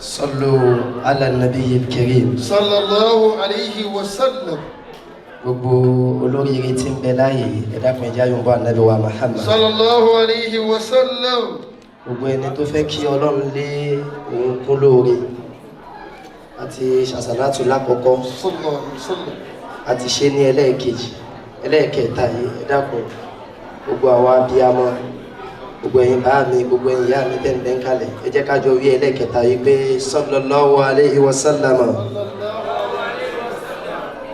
صلوا على النبي الكريم. صلى الله عليه وسلم. Gbogbo olóríire tí ń bẹ láàyè, ẹ dákun, ẹ jẹ́ á yòǹbó ànábì wa Muhammad. صلى الله عليه وسلم. Gbogbo ẹni tó fẹ́ kí Ọlọ́run lé òun kún lóore, àti ṣàṣàlátù lákọ̀ọ́kọ́, صلى الله عليه وسلم. Àti ṣe ní ẹlẹ́ẹ̀kejì, ẹlẹ́ẹ̀kẹta yìí, ẹ dákun, gbogbo àwa abiyamọ, gbogbo ẹ̀yin bá mi, gbogbo ẹ̀yin ìyá mi tẹ́ ń bẹ níkàlẹ̀, ẹ jẹ́ ká jọ wí ẹlẹ́ẹ̀kẹta yìí pé صلى الله عليه وسلم.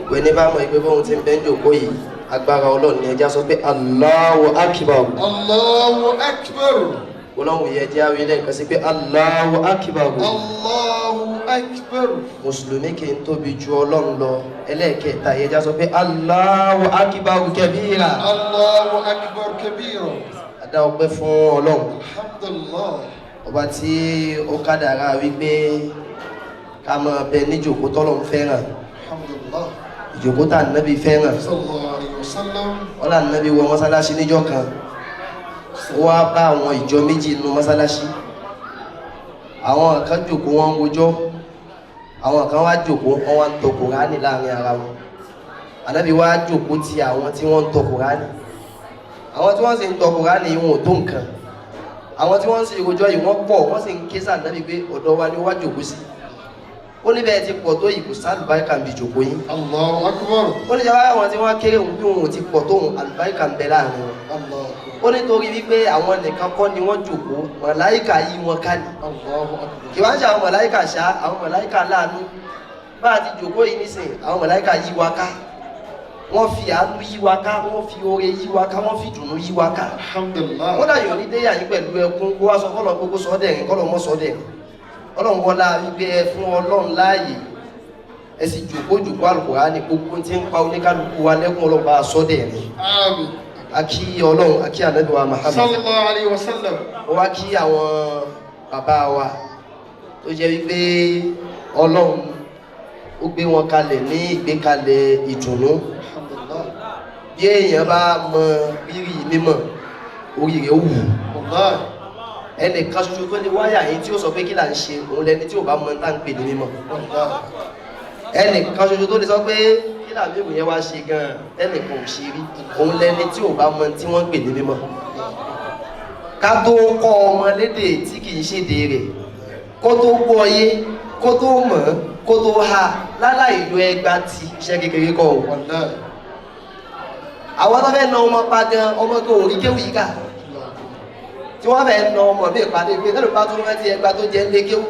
Gbogbo ẹni bá mọ̀ pé bóun ti ń bẹ ń jòkó yìí, agbára Ọlọ́run ni, ẹ jẹ́ á sọ pé الله أكبر. الله أكبر. Ọlọ́run yẹ jẹ́ àwọn ilé nǹkan sí pé الله أكبر. الله أكبر. Mùsùlùmí kì í tóbi ju Ọlọ́run lọ. Ẹlẹ́ẹ̀kẹta yẹ jẹ́ á sọ pé الله أكبر كبيرا. الله أكبر كبيرا. A dá ọpẹ́ fún Ọlọ́run, الحمد لله. ọba tí ó kádàrá wípé ká máa bẹ níjòkó tọ́lọ́run fẹ́ràn, الحمد لله. ìjòkó tá ànábì fẹ́ràn. صلى الله عليه وسلم. Ọlá ànábì wọ mọ́sálásí níjọ́ kan, ó wá bá àwọn ìjọ méjì nínú mọ́sálásí. Àwọn kan jòkó, wọ́n ń wojọ́. Àwọn kan wá jòkó, wọ́n wá ń tọ Kùránì láàrin ara wọn. Ànábì wá jòkó ti àwọn tí wọ́n ń tọ Kùránì. Àwọn tí wọ́n sì ń tọ Kùránì yìí, wọn ò tó nǹkan. Àwọn tí wọ́n sì rojọ́ yìí, wọ́n pọ̀. Wọ́n sì ń ké sànábì pé ọ̀dọ̀ wa ni ó wá jòkó sí. Ó ní bẹ́ẹ̀ ti pọ̀ tó yìí, kò sálùbáríkà ń bi jòkó yín. الله أكبر. Ó ní jẹ́ àwọn tí wọ́n kéré òun, bí òun ti pọ̀ tóun, àlùbáríkà ń bẹ láàrin wọn. الله أكبر. Ó nítorí wípé àwọn nìkan kọ́ ni wọ́n jòkó, màláìkà yí wọn ká ní. الله أكبر. Kì wá ń ṣe àwọn màláìkà ṣá, àwọn màláìkà láàánú. Bá a ti jòkó yìí nísìn, àwọn màláìkà yí wa ká, wọ́n fi àánú yí wa ká, wọ́n fi oore yí wa ká, wọ́n fi ìdùnnú yí wa ká. الحمد لله. Wọ́n dàyọ̀ ní déyà yín pẹ̀lú ẹkún, kó wá sọ fọlọ́ gbogbo sọ́dẹ̀rìn kọ́lọ́ mọ́ sọ́dẹ̀rìn. Ọlọ́run wọlá wípé ẹ fún Ọlọ́run láàyè, ẹ sì jòkó jòkó Àlùkùránì, gbogbo tí ń pa oníkálukú wa lẹ́kún, Ọlọ́run bá a sọ́dẹ̀rìn. آمين. Akí Ọlọ́run, akí ànábì wa Muhammad. صلى الله عليه وسلم. Ó wá kí àwọn bàbá wa tó jẹ́ wípé Ọlọ́run ó gbé wọn kalẹ̀ ní ìgbékalẹ̀ ìdùnnú. الحمد لله. Bí èèyàn bá mọ rírì mímọ̀, orí rẹ̀ ó wù. والله. Ẹnìkan ṣoṣo tó lè wáyà yín tí ó sọ pé kí là ń ṣe, òun lẹni tí ò bá mọ tá ń pè ní mímọ̀. والله. Ẹnìkan ṣoṣo tó lè sọ pé kí làbí ìwò yẹn wá ṣe gan, ẹnìkan ò ṣe rí, òun lẹni tí ò bá mọ tí wọ́n ń pè ní mímọ̀. Ká tó kọ́ ọmọ lédè tí kì í ṣèdè rẹ̀, kó tó gbọ́ yé, kó tó mọ̀, kó tó ha láláì lo ẹgba ti iṣẹ́ kékeré kọ́ o. والله. Àwọn tó fẹ́ na ọmọ pa gan, ọmọ tó rí kéwì yìí ká tí wọ́n fẹ́ na ọmọ bí ìpàdé pé tẹ́lẹ̀ bá tún fẹ́ ti ẹgba tó jẹ́ lé kéwù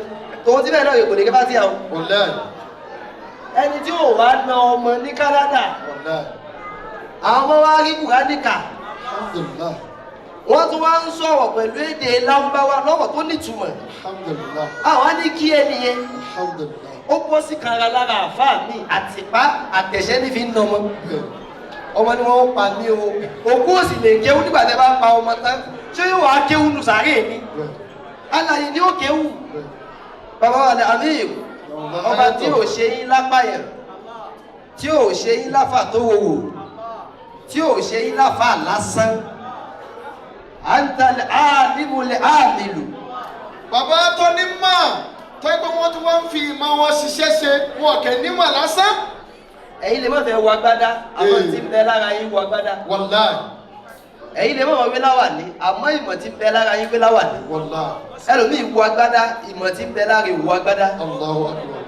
tòun tí bẹ́ẹ̀ náà kò ní ké bá ti àwọn والله. ẹni tí ò wá na ọmọ ní Canada. والله. Àwọn ọmọ wa rí Kùránì kà. الحمد لله. Wọ́n tún wá ń sọ̀rọ̀ pẹ̀lú èdè Lárúbáwá lọ́rọ̀ tó nítumọ̀. الحمد لله. Àwọn á ní kí ẹni yẹn الحمد لله. ó bọ́ sí kanra lára àfáà mi, àtìpá àtẹ̀ṣẹ́ ní fi ń nà ọmọ. Ọmọ ni wọ́n pa mí o, òkú ò sì lè kéwú. Nígbà tẹ́ bá pa ọmọ tán, ṣé yóò wá kéwú nù sàárè ni? Alàyè ni ó kéwú. Bàbá wa ní amír, ọba tí ò ṣe yín lápáyàn, tí ò ṣe yín láfà tó wòwò, tí ò ṣe yín láfà lásán, أنت العالم العامل. Bàbá tó ní mọ̀, tó pé wọ́n tún wá ń fi ìmọ̀ wọn ṣiṣẹ́ ṣe, wọn kẹ̀ nímọ̀ lásán. Ẹ̀yin lè má fẹ́ wọ agbádá, àmọ́ tí ń bẹ lára yín wọ agbádá. والله. Ẹ̀yin lè má wọ wé láwàní, àmọ́ ìmọ̀ tí ń bẹ lára yín wé láwàní. والله. Ẹlòmíì wọ agbádá, ìmọ̀ tí ń bẹ lára ìwọ agbádá. الله أكبر.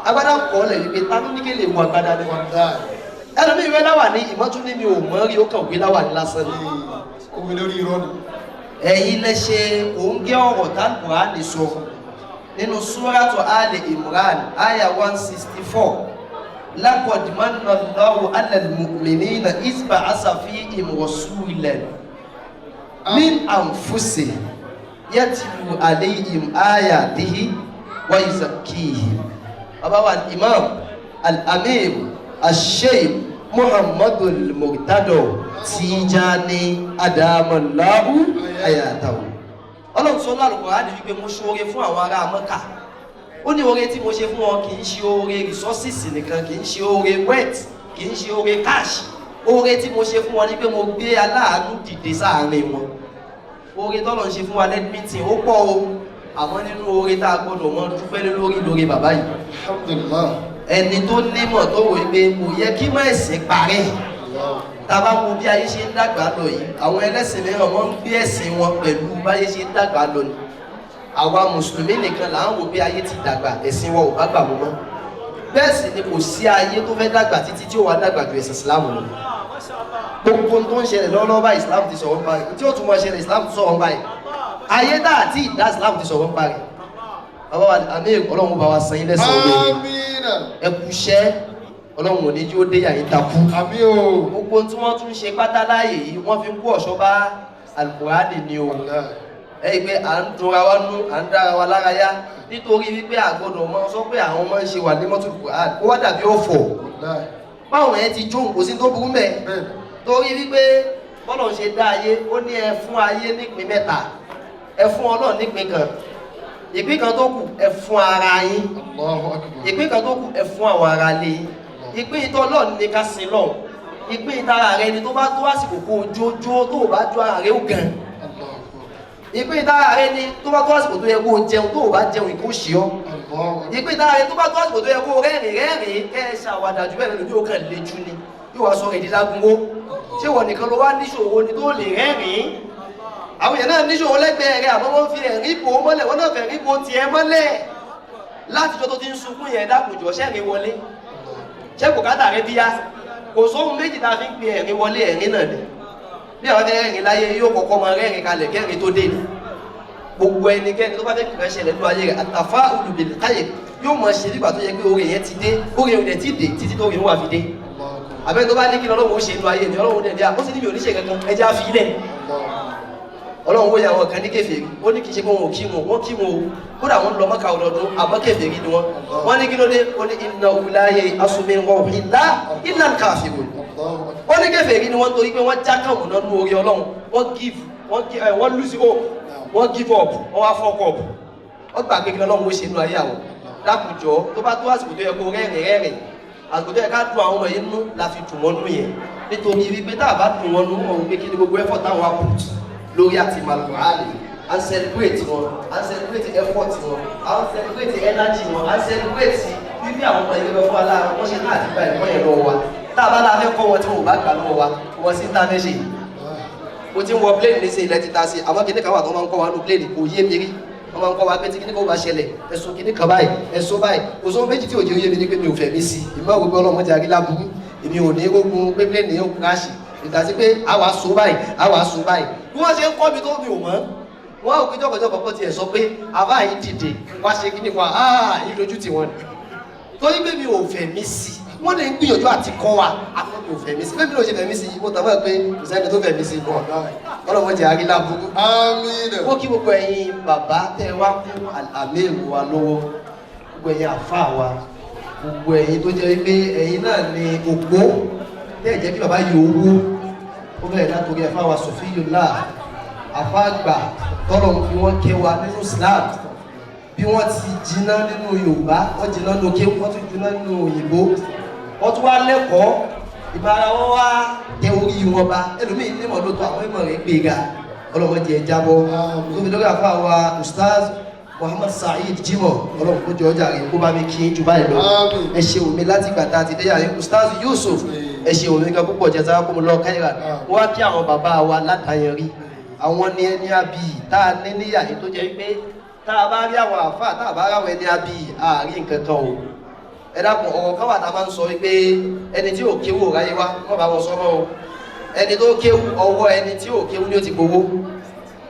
Agbádá kọ́ lẹ̀ wípé ta ló ní kí lè wọ agbádá ní. والله. Ẹlòmíì wé láwàní, ìmọ̀ tún ní mi ò mọ̀ rí, ó kàn wé láwàní lásán ni. Omi lórí irọ́ ni. Ẹ̀yin lẹ ṣe òǹgẹ́ ọ̀rọ̀ tálùkùránì sọ nínú Suratu Ali Imran, aya 164: لقد من الله على المؤمنين إذ بعث فيهم رسولا من أنفسهم يتلو عليهم آياته ويزكيهم. Bàbá wa Imam Al-Amir Al-Sheikh Muhammadu Al-Murtado Tijani, أدام الله حياته. Ọlọ́run sọ lálùkùránì wípé mo ṣoore fún àwọn ará Mọ́kà. Ó ní oore tí mo ṣe fún wọn kì í ṣe oore resources nìkan, kì í ṣe oore wealth, kì í ṣe oore cash. Oore tí mo ṣe fún wọn ni pé mo gbé aláàánú dìde sáàárín wọn. Oore tọ́lọ̀ ń ṣe fún wa lẹ́dmìtì ó pọ̀ o. Àmọ́ nínú oore tá a gbọ́dọ̀ mọ dúpẹ́ lé lórí lórí bàbá yìí. Alhamdulillah. Ẹni tó nímọ̀ tó wò pé kò yẹ kí má ẹ̀sìn parẹ́. Allah. Tá a bá wo bí ayé ṣe ń dàgbà lọ yìí, àwọn ẹlẹ́sìn mìíràn wọ́n ń gbé ẹ̀sìn wọn pẹ̀lú báyé ṣe ń dàgbà lọ ni. Àwa mùsùlùmí nìkan là ń wò bí ayé ti dàgbà, ẹ̀sìn wọn ò bá gbà wọ́n mọ́. Bẹ́ẹ̀ sì ni kò sí ayé tó fẹ́ dàgbà títí tí ó wà dàgbà ju ẹ̀sìn Islam lọ. Gbogbo ohun tó ń ṣẹlẹ̀ lọ́wọ́lọ́wọ́ báyìí, Islam ti sọ̀rọ̀ ń parí. Tí ó tún máa ṣẹlẹ̀, Islam ti sọ̀rọ̀ ń parí. Ayé tá àti ìdá, Islam ti sọ̀rọ̀ ń parí. Bàbá wa àmì, Ọlọ́run bá wa san yín lẹ́san olóore. Amina. Ẹ kú iṣẹ́, Ọlọ́run ò ní jí ó dé yàyín takú. Àmín o. Gbogbo tí wọ́n tún ṣe pátá láàyè yìí, wọ́n fi ń kó ọ̀ṣọ́ bá Alukurani ni o. Wallahi. Ẹ yìí pé à ń dunra wa nú, à ń dára wa lára yá, nítorí wípé àgbọ́dọ̀ mọ sọ pé àwọn ọmọ ń ṣe wà ní mọ́tò Quran, ó wá dàbí ọ̀fọ̀. Wallahi. Báwọn yẹn ti jó, kò sí tó burú mẹ́. Bẹ́ẹ̀. Torí wípé bọ́lọ̀ ń ṣe dá ayé, ó ní ẹ fún ayé nípìn mẹ́ta, ẹ fún Ọlọ́run nípìn kan, ìpín kan tó kù, ẹ fún ara yín. Allahu akbar. Ìpín kan tó kù, ẹ fún àwọn ará ilé yín. Ìpín ìtọ́ Ọlọ́run ní ká sin lọ́hùn. Ìpín ìtara rẹ ni tó bá tó àsìkò kó o jójó, tó o bá jó, ara rẹ ó gan. Allahu akbar. Ìpín ìtara rẹ ni tó bá tó àsìkò tó yẹ kó o jẹun, tó o bá jẹun, ìkó ṣe ọ́. Allahu akbar. Ìpín ìtara rẹ, tó bá tó àsìkò tó yẹ kó o rẹ́rìn, rẹ́rìn, kẹ́ ẹ ṣàwàdà jù bẹ́ẹ̀ lójú, ó kàn lè jù ni, yóò wá sọ èdè lágúnwó. Ṣé wọ́n nìkan ló wá níṣòro ni tó lè rẹ́rìn? Àwọn èèyàn náà níṣòro lẹ́gbẹ̀ẹ́ rẹ̀, àmọ́ wọ́n fi ẹ̀rín bò ó mọ́lẹ̀, wọ́n náà fẹ̀rín bò tiẹ̀ mọ́lẹ̀. Látijọ́ tó ti ń sunkún yẹn, dákùnjọ́ ṣẹ́rin wọlé, ṣé bùkátà rẹ bíyá? Kò sóhun méjì tá a fi ń pe ẹ̀rín wọlé, ẹ̀rín náà ni. Bí àwọn fẹ́ rẹ́rìn láyé, yóò kọ́kọ́ máa rẹ́rìn kalẹ̀ kẹ́rin tó dé ni. Gbogbo ẹnikẹ́ni tó bá fẹ́ kìkan ṣẹlẹ̀ nínú ayé rẹ̀, àtàfà olùbẹ̀lẹ̀ káyè yóò máa ṣe nígbà tó yẹ pé oore yẹn ti dé. Oore yẹn ò dẹ̀ ti dé títí tó oore wà fi dé. Allahu akbar. Àbẹ́ tó bá ní kí lọ́lọ́run ó ṣe inú ayé ni, Ọlọ́run dẹ̀ ní à ó sì ní mi ò ní ṣe kankan, ẹ jẹ́ á fi ilẹ̀. Allahu akbar. Ọlọ́run wòye àwọn kan ní kèfèrí, ó ní kì í ṣe pé wọn ò kí wọn, wọ́n kí wọn o, kódà wọn lọ Mọ́kà ọdọọdún, àmọ́ kèfèrí ni wọ́n. Wọ́n ní kí ló dé? Ó ní innahu la ya'asu min rawhillah illa al-kafirun. Allahu akbar. Ó ní kèfèrí ni wọ́n torí pé wọ́n já kàmù náà nú orí Ọlọ́run. Wọ́n give, wọ́n give, wọ́n lose hope, wọ́n give up, wọ́n wá fuck up, wọ́n gbà pé kí Ọlọ́run ó ṣe nínú ayé àwọn. Dákùjọ, tó bá tó àsìkò tó yẹ kó rẹ́rìn, rẹ́rìn. Àsìkò tó yẹ ká dùn àwọn ọmọ yìí nú la fi dùn wọ́n nú yẹn, nítorí wípé tá a bá dùn wọ́n nú, wọn wípé kí ni gbogbo effort táwọn wá put lórí àti malukuraani. À ń celebrate wọn, à ń celebrate effort wọn, à ń celebrate energy wọn, à ń celebrate wípé àwọn ọmọ yìí lọ fún aláàrọ wọn ṣe náà àti gba ẹ̀kọ́ yẹn lọ́wọ́ wa. Tá a bá la fẹ́ kọ́ wọn, tí wọn ò bá gbà lọ́wọ́ wa, wọ́n sì ń tá a fẹ́ ṣe. Mo ti ń wọ plane ní sè, ilẹ̀ ti ta sí, àmọ́ kíní kan wà tó máa ń kọ́ wa nínú plane, kò yé mi rí. Wọ́n máa ń kọ́ wa pé tí kíní kan ó bá ṣẹlẹ̀, ẹ̀sùn kíní kan báyìí, ẹ̀sùn báyìí. Kò sóhun méjì tí ò jẹ́ oyé mi ní pé mi ò fẹ́ mi sí ìmọ̀ ògbé ọlọ́mọdé àríláburú, èmi ò ní rógun pé plane yóò crash, ìdásí pé àwa so báyìí, àwa so báyìí. Bí wọ́n ṣe ń kọ́ mi tó, mi ò mọ̀. Wọ́n ò pé jọ́kọ̀jọ́kọ̀ kọ́ tiẹ̀ sọ pé àbá yìí dìde wá ṣe kíní kan, áà ìdojú ti wọn ni, torí pé mi ò fẹ́ mi sí. Wọ́n lè ń gbìyànjú àti kọ́ wa, àmọ́ mi ò fẹ́ mi sí. Pé mi ò ṣe fẹ́ mi sí, mo tàbí pé kò sẹ́ni tó fẹ́ mi sí mọ́. Ọlọ́mọdé àrílá burú. Àmín. Ó kí gbogbo ẹ̀yin bàbá tẹ́ wá kún àmì èrò wa lọ́wọ́, gbogbo ẹ̀yin àfáà wa, gbogbo ẹ̀yin tó jẹ́ wípé ẹ̀yin náà ni òpó tẹ́ ẹ̀ jẹ́ kí bàbá yìí owó ó bẹ̀rẹ̀ látòrí àfáà wa Sofiyullah, àfáà àgbà tọ́lọ̀ ń fi wọ́n kẹ́ wa nínú Islam. Bí wọ́n ti jiná nínú Yorùbá, wọ́n jiná nínú kéwú, wọ́n tún jiná nínú òyìnbó, wọ́n tún wá lẹ́kọ̀ọ́ ìbára wọn wá tẹ orí wọn ba. Ẹlòmíín ní mọ̀ lóòótọ́, àwọn ìmọ̀ rẹ̀ gbé ga, ọlọ́mọdé ẹ̀ jábọ́. Tóbi lórí àfáà wa Ustaz Muhammad Saheed Jimoh, Ọlọ́run kó jọ ọjà rẹ̀, kó bá mi kí n jù báyìí lọ. Àmín. Ẹ ṣe omi láti gbà tá a ti dé yàrá. Ustaz Yusuf, ẹ ṣe omi kan púpọ̀, jazakumullahu khairan. Wọ́n á kí àwọn bàbá wa ládàáyẹn rí, àwọn ní ẹni abiyì tá a ní níyà yìí, tó jẹ́ wípé tá a bá rí àwọn àfáà, tá a bá rí àwọn ẹni abiyì, àárín nǹkan kan o. Ẹ dákun, ọ̀rọ̀ kan wà tá a máa ń sọ wípé ẹni tí ò kéwú ò ráyé wá, wọ́n bá wọn sọ mọ́ o. Ẹni tó kéwú, ọwọ́ ẹni tí ò kéwú ni ó ti gbowó.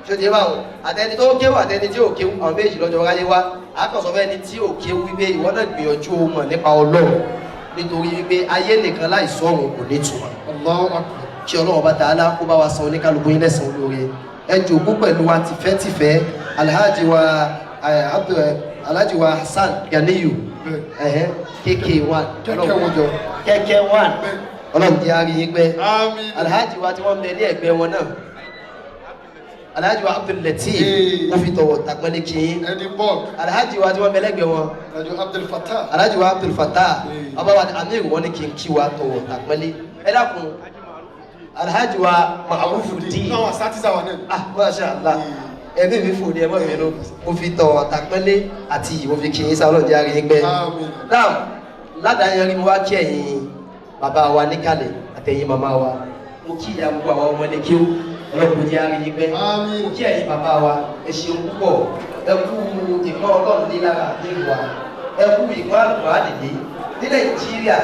Ṣé o ti bá wọn? Àtẹni tó kéwú àtẹni tí ò kéwú, àwọn méjì lọ́jọ́ ráyé wá. Àkànṣọ fẹ́ ẹni tí ò kéwú wípé ìwọ náà gbìyànjú o mọ̀ nípa Ọlọ́run, nítorí wípé ayé nìkan láì sọ̀run kò ní ìtumọ̀. Allahu akbar. Kí Ọlọ́run bá tààlà kó bá wa san oníkálukú yín lẹ́san olóore. Ẹ jòkó pẹ̀lú wa tìfẹ́tìfẹ́. Alhaji wa Alhaji wa Hasan Ganiyu, KK1. Kẹ́kẹ́ wọn jọ. Kẹ́kẹ́ one, Ọlọ́run jẹ́ àárín yín pẹ́. Àmín. Alhaji wa tí wọ́n ń bẹ ní ẹ̀gbẹ́ wọn náà, Alhaji wa Abdul Lateef, Ee. mo fi tọ̀wọ̀ tàpẹ́lẹ́ kí yín. Edinburgh. Alhaji wa tí wọ́n bẹ lẹ́gbẹ̀ẹ́ wọn, Alhaji Abdul Fattah. Alhaji wa Abdul Fattah. Ee. Ọba wa amir, wọn ni kí n kí wa tọ̀wọ̀ tàpẹ́lẹ́. Ẹ dákun, Alhaji wa Ma'rufudeen. Náà sátìsà wà náà. Ah, masha Allah. Ẹbí mi fò ní ẹmọ mi ló mo fi tọ̀ tàpẹ́lẹ́ àti ìwọ fi kì í sá ọlọ́ọ̀dẹ́ àárín pẹ́. Àmín. Náà ládàá rí mo wá kí ẹ̀yin bàbá wa níkàlẹ̀ àtẹ̀yin màmá wa. Mo kí ìyá gbogbo àwọn ọmọdé kí ó ọlọ́run jẹ́ àárín pẹ́. Àmín. Mo kí ẹ̀yin bàbá wa, ẹ ṣeun púpọ̀, ẹ kú ìpọ́n ọlọ́run ní lára àdéhùn wa, ẹ kú ìpọ́n àlùkò àdìdí ní Nàìjíríà.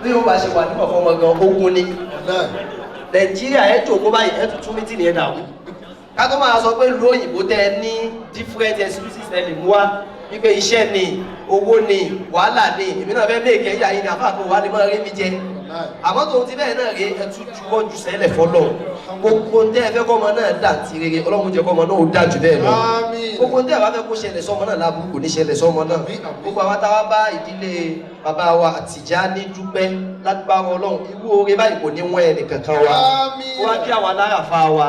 Bí ó bá ṣe wà nígbà fọmọ gan ogun ni Nàìjíríà, ẹ jòkó báyìí, ẹ tuntun mítì ní ẹ dàrú. Ká tó máa sọ pé ìlú òyìnbó tẹ ẹ ní different excuses ẹ lè mú wá wípé iṣẹ́ ni, owó ni, wàhálà ni, èmi náà fẹ́ make ẹ̀yà yìí ni àfáà kan wà ní máa rí mi jẹ. Àmọ́ tòun ti bẹ́ẹ̀ náà rí, ẹ tún juwọ́ ju sẹ́lẹ̀ fọlọ́. Gbogbo tẹ́ ẹ fẹ́ kọ́mọ náà dà ti rere, Ọlọ́run jẹ́ kọ́mọ náà ó dà jù bẹ́ẹ̀ lọ. Àmín. Gbogbo tẹ́ ẹ bá fẹ́ kó ṣẹlẹ̀ sọ́mọ náà láburú, kò ní ṣẹlẹ̀ sọ́mọ náà. Àmín, àmín. Gbogbo àwọn táwa bá ìdílé bàbá wa Tìjání dúpẹ́, lágbára Ọlọ́run, irú oore báyìí kò ní wọ́n ẹnì kankan wa. Àmín. Wọ́n á kí àwọn alárafa wa,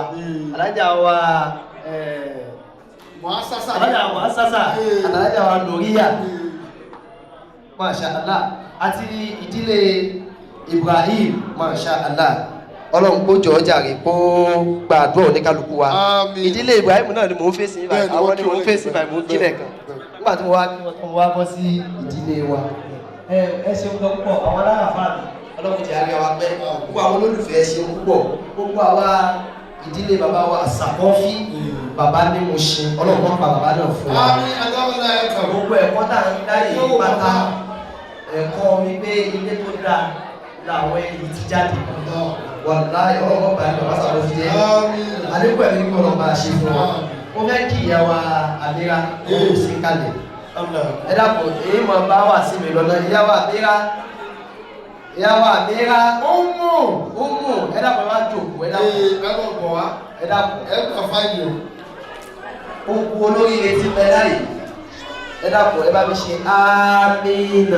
alájà wa Muassasa. Alájà wa sásà, alájà wa lóríyà, masha Allah, àti ìdílé Ibrahim, masha Allah. Ọlọ́run kó jọ̀ọ́ jàre, kó gbàdúrà oníkálukú wa. Àmín. Ìdílé Ibrahim náà ni mò ń fèsì báyìí. Bẹ́ẹ̀ni, Àwọn wọ́n ni kí mò ń wọn fèsì lẹ́yìn. báyìí, mò ń kílẹ̀ kan nígbà tí mo wá kí wọn tó, mo wá bọ́ sí ìdílé wa. Ẹ ẹ ṣeun gan púpọ̀, àwọn alárafa mi, Ọlọ́run jẹ́ àárẹ̀ wa pẹ́. Gbogbo àwọn olólùfẹ́, ẹ ṣeun púpọ̀. Gbogbo àwa ìdílé bàbá wa Àsàkọ́fí, bàbá ní mo ṣe, Ọlọ́run kọ́ pa bàbá náà fún wa. Àmín. Adáwọlá ẹ̀ka. Gbogbo ẹ̀kọ́ tá à ń dá yìí pátá, ẹ̀kọ́ mi pé ilé tó dáa làwọn ẹni tí jáde. Wàláhì, ọlọ́run bá ní bàbá Sàkọ́fí jẹ́. Àmín. Àlékún ẹ̀mí kí Ọlọ́run bá ṣe fún wa. Mo fẹ́ kí ìyá wa Àmírà ó sí kalẹ̀. Ẹ dàpọ̀, èyí mọ̀ bá wà sí mi lọ́nà. Ìyá wa Àmírà, ìyá wa Àmírà. Umu. Umu, ẹ dàpọ̀, ẹ wá jòkó, ẹ dàpọ̀. Ee, ẹ bọ̀ bọ̀ wá. Ẹ dàpọ̀. Ẹ gbà fáìlì o. Gbogbo olóríire ti bẹ láyè, ẹ dàpọ̀, ẹ bá mi ṣe àmín.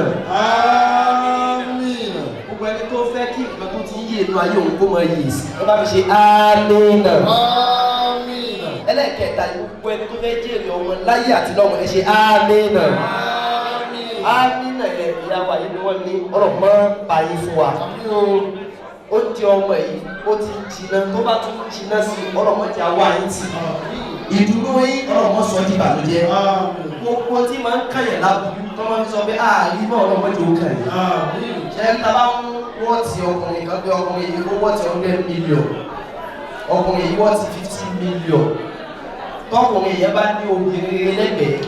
Àmín. Gbogbo ẹni tó fẹ́ kí nǹkan tó ti ń yé inú ayé òun kó mọ yìí sí, ẹ bá mi ṣe àmín. Àmín. Ẹlẹ́ẹ̀kẹta, gbogbo ẹni tó fẹ́ jèrè ọmọ láyé àti lọ́mọ, ẹ ṣe àmín. Àmín. Àmín yẹn, ìyá wa yìí ni wọ́n ní ọ̀rọ̀ mọ́ báyìí fún wa. Àmín o. Ó di ọmọ yìí, ó ti jiná, tó bá tún jiná sí, ọlọ́mọ ti àwa yìí tì. Ìdúró yín, ọlọ́mọ sọ di ìbànújẹ́. Àmín. Gbogbo tí máa ń kàyàn láburú tó máa ń sọ pé ààrí náà, ọlọ́mọ ti ó kàn yín. Àmín. Ṣé tá bá ń wọ́ọ̀tì ọkùnrin kan pé ọkùnrin yìí ó wọ́ọ̀tì 100 million, ọkùnrin yìí wọ́ọ̀tì 50 million, tọkùnrin yẹn bá ní obìnrin rere lẹ́gbẹ̀ẹ́,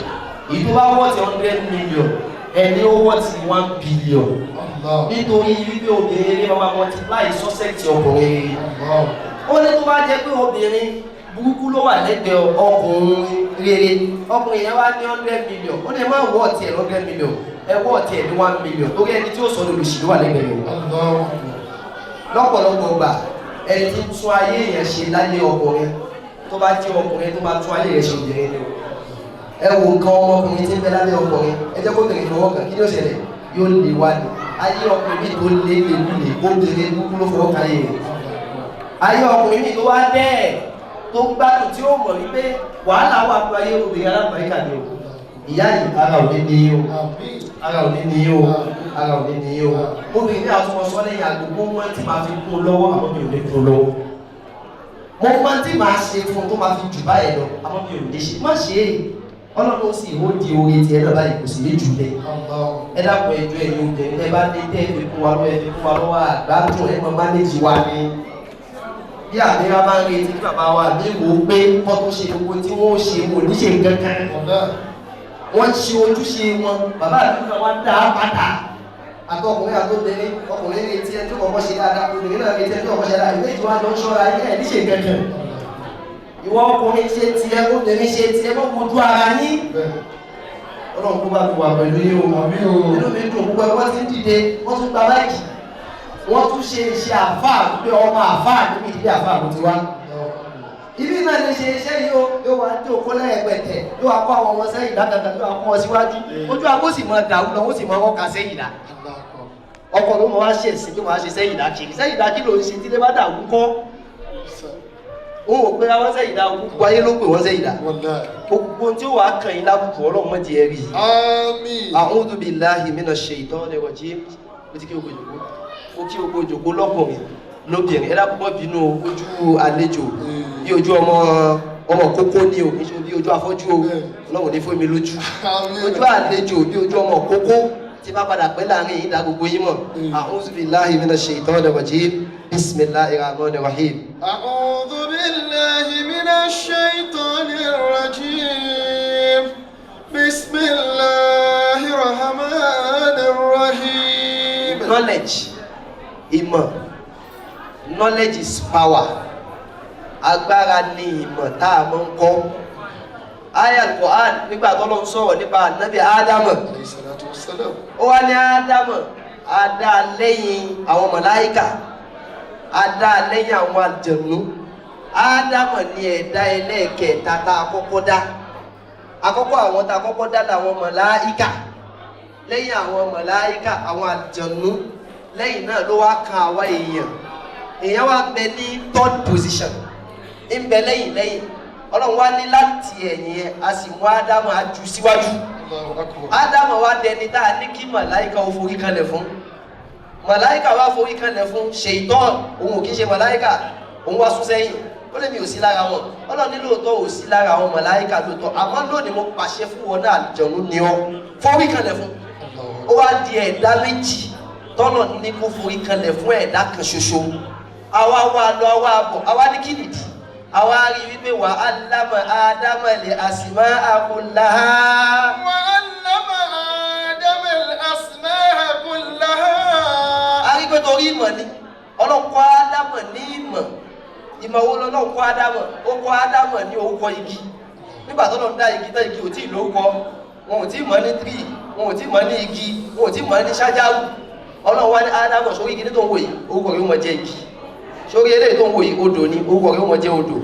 èyí tó bá wọ́ọ̀tì 100 million, ẹni ó wọ́ọ̀tì 1 billion. Allah. Nítorí wípé obìnrin rere máa multiply success ọkùnrin rere. Allah. Ó ní tó bá jẹ́ pé obìnrin burúkú ló wà lẹ́gbẹ̀ẹ́ ọkùnrin rere, ọkùnrin yẹn wá ní 100 million, ó ní ẹ má wọ́ tiẹ̀ 100 million, ẹ wọ́ tiẹ̀ ní 1 million, torí ẹni tí ó sọ lòlùsì ló wà lẹ́gbẹ̀ẹ́ rẹ̀. Allah. Lọ́pọ̀lọpọ̀ gbà, ẹni tí ń tún ayé yẹn ṣe láyé, ọkùnrin tó bá jẹ́ ọkùnrin tó bá tún ayé rẹ̀ ṣe, obìnrin ni o. Ẹ wo nǹkan ọmọkùnrin tí ń bẹ lábẹ́ ọkùnrin, ẹ jẹ́ kó bèrè fọwọ́ kàn, kí ni ó ṣẹlẹ̀? Yóò lè wá ní ayé ọkùnrin mi tó lé lè lulè, obìnrin kúkú ló fọwọ́ kan ayé rẹ̀. Ayé ọkùnrin mi tó wá dẹ́ tó gbádùn, tí ó mọ̀ wípé wàhálà wà fún ayé, obìnrin alábàáríkà ni o. Ìyá yìí, ara ò ní ní o. Àmín. Ara ò ní ní o, ara ò ní ní o. Obìnrin ní àtúnwọ̀n sọ lẹ́yìn àgbègbè wọn tí màá fi kún lọ́wọ́, àmọ́ mi ò ní kún lọ́wọ́. Mo máa tí màá ṣe fún un tó máa fi jù báyìí lọ, àmọ́ mi ò ní ṣe. Má ṣe é, Ọlọ́run sì ó di oore tiẹ̀ náà báyìí, kò sì ní jù bẹ́ẹ̀. Allah. Ẹ dákun, ẹjọ́ ẹ̀yin obìnrin, ẹ bá ní tẹ́ ẹ fi kún wa lọ́wọ́, ẹ fi kún wa lọ́wọ́. Àgbádùn ẹ máa manage wa ni. Bí àmìrà bá ń retí kí bàbá wa ní wò ó pé kọ́ tó ṣe gbogbo tí wọ́n ó ṣe, wò ní ṣe nǹkan kan. Allah. Wọ́n ṣe ojúṣe wọn, bàbá àdúgbò wa dá padà. Àtọkùnrin àtobìnrin, ọkùnrin retí ẹni tó kọ́kọ́ ṣe dáadáa, obìnrin náà retí ẹni tó kọ́kọ́ ṣe dáadáa, ìwé ìtura ló ń ṣọ́ra yín ẹ̀ ní ṣe nǹkan kan. Ìwọ ọkùnrin ṣe tiẹ̀, obìnrin ṣe tiẹ̀, mọ́ wojú ara yín. Bẹ́ẹ̀. Ọlọ́run kó bá mi wà pẹ̀lú yín o. Àmín o. Inú mi dùn púpọ̀. Wọ́n ti ń dìde, wọ́n tún gba báyìí, wọ́n tún ṣe iṣẹ́ àfáà pé ọmọ àfáà níbi ìdílé àfáà ló ti wá. Ibi náà lè ṣe iṣẹ́ yìí o, yóò wá dé òkú lẹ́ẹ̀pẹ̀tẹ̀, yóò wá kó àwọn ọmọ sẹ́yìn dáadáa, yóò wá kó wọn síwájú, ojú agbó sì mọ dàrú lọ, ó sì mọ ọkọ̀ sẹ́yìn dá. Ọkọ̀ ló mọ wá ṣe ẹ̀sìn tó máa ṣe sẹ́yìn dá kiri. Sẹ́yìn dá kí ló ń ṣe? Tí lè bá dàrú kọ́, òun ò pé àwọn sẹ́yìn dá, gbogbo ayé ló pè wọ́n sẹ́yìn dá. Wallahi. Gbogbo tí ó wàá kàn yín lábùkù, Ọlọ́run mọ̀ di ẹ rí. Àmín. A'udhu billahi minash shaitani rajim. Ó ti kí ogo ìjòkó, ó kí ogo ìjòkó lọ́kùnrin lóbìnrin. Ẹ dákun, mọ́ bínú, ojú àlejò bí ojú ọmọ. Ọmọ kókó ni o, kì í ṣe bí ojú afọ́jú o. Ọlọ́run ní fún mi lójú ojú àlejò bí ojú ọmọ kókó tí bá padà pẹ́ láàrin yìí dá gbogbo yín mọ̀. A'udhu billahi minash shaitani rajim. Bismillahir rahmanir rahim. أعوذ بالله من الشيطان الرجيم. بسم الله الرحمن الرحيم. Knowledge, ìmọ̀, knowledge is power. Agbára ni ìmọ̀ tá a máa ń kọ́. Aya Al-Qur'an, nígbà tó ló ń sọ̀rọ̀ nípa Ànábì Ádámù, عليه الصلاة والسلام. Ó wá ní Ádámù, a dá lẹ́yìn àwọn màláíkà, a dá lẹ́yìn àwọn àlùjànnú. Ádámù ní ẹ̀dá ẹlẹ́ẹ̀kẹta tá a kọ́kọ́ dá. Àkọ́kọ́ àwọn tá a kọ́kọ́ dá làwọn màláíkà, lẹ́yìn àwọn màláíkà, àwọn àlùjànnú, lẹ́yìn náà ló wá kan àwa èèyàn. Èèyàn wá bẹ ní third position, ń bẹ lẹ́yìn lẹ́yìn. Ọlọ́run wá ní láti ẹ̀yìn yẹn, a sì mú Ádámù á jù síwájú. الله أكبر. Ádámù wá dẹni tá a ní kí màláíkà ó forí kanlẹ̀ fún. Màláíkà wá forí kanlẹ̀ fún ṣèitán. Òun ò kí ń ṣe màláíkà, òun wá sún sẹ́yìn, ó lè mi ò sí lára wọn. Ọlọ́run ní lóòótọ́ ò sí lára àwọn màláíkà lóòótọ́, àmọ́ lónìí mo pàṣẹ fún wọn náà, àlùjọ̀nú ni ọ́, forí kanlẹ̀ fún. Ó wá di ẹ̀dá méjì tọ́lọ̀ ní kó forí kanlẹ̀ fún ẹ̀dá kan ṣoṣo. Àwa wá lọ, àwa bọ̀, àwa ní kí nìdí? Àwa rí wípé wa allama Ádámà al asma'a kullaha. وعلم آدم الأسماء كلها. A rí pé torí ìmọ̀ ni Ọlọ́run kọ́ Ádámà ní ìmọ̀. Ìmọ̀ wo lọ́lọ́run kọ́ Ádámà? Ó kọ́ Ádámà ní orúkọ igi. Nígbà tó lọ́n dá igi tán, igi ò tí ì lórúkọ, wọn ò tí ì mọ̀ ní tree, wọn ò tí ì mọ̀ ní igi, wọn ò tí ì mọ̀ ní ṣájáwù. Ọlọ́run wá ní Ádámà, sórí igi tó ń wò yìí, orúkọ rẹ̀ ó mọ̀ jẹ́ igi. Sórí eléyìí tó ń wò yìí, odò ni, orúkọ rẹ̀ ó mọ̀ jẹ́ odò.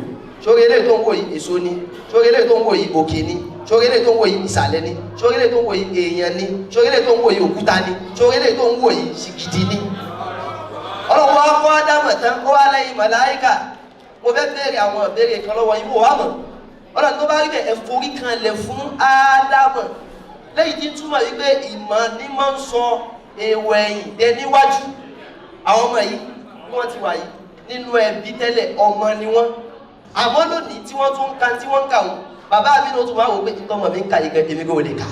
Sórí eléyìí tó ń wò yìí, èso ni. Sórí eléyìí tó ń wò yìí, òkè ni. Sórí eléyìí tó ń wò yìí, ìsàlẹ̀ ni. Sórí eléyìí tó ń wò yìí, èèyàn ni. Sórí eléyìí tó ń wò yìí, òkúta ni. Sórí eléyìí tó ń wò yìí, ṣìgìdì ni. Ọlọ́run wá kọ́ Ádámù tán, ó wá lẹ́yìn màláíkà, mo fẹ́ béèrè àwọn ìbéèrè kan lọ́wọ́ yín, wò wá mọ̀. Ọlọ́run tó bá rí bẹ́ẹ̀, ẹ forí kanlẹ̀ fún Ádámù. Lẹ́yìn tí ń túmọ̀ wípé ìmọ̀ ní máa ń sọ èèwọ̀ ẹ̀yìn dẹ níwájú. Àwọn ọmọ yìí bí wọ́n ti wà yìí nínú ẹbí tẹ́lẹ̀, ọmọ ni wọ́n, àmọ́ lónìí tí wọ́n tún ń ka, tí wọ́n ń kà wọ́n, bàbá mi náà tún máa wò pé ìtọ́mọ̀ mi ń ka yìí gan, èmi kò lè kà.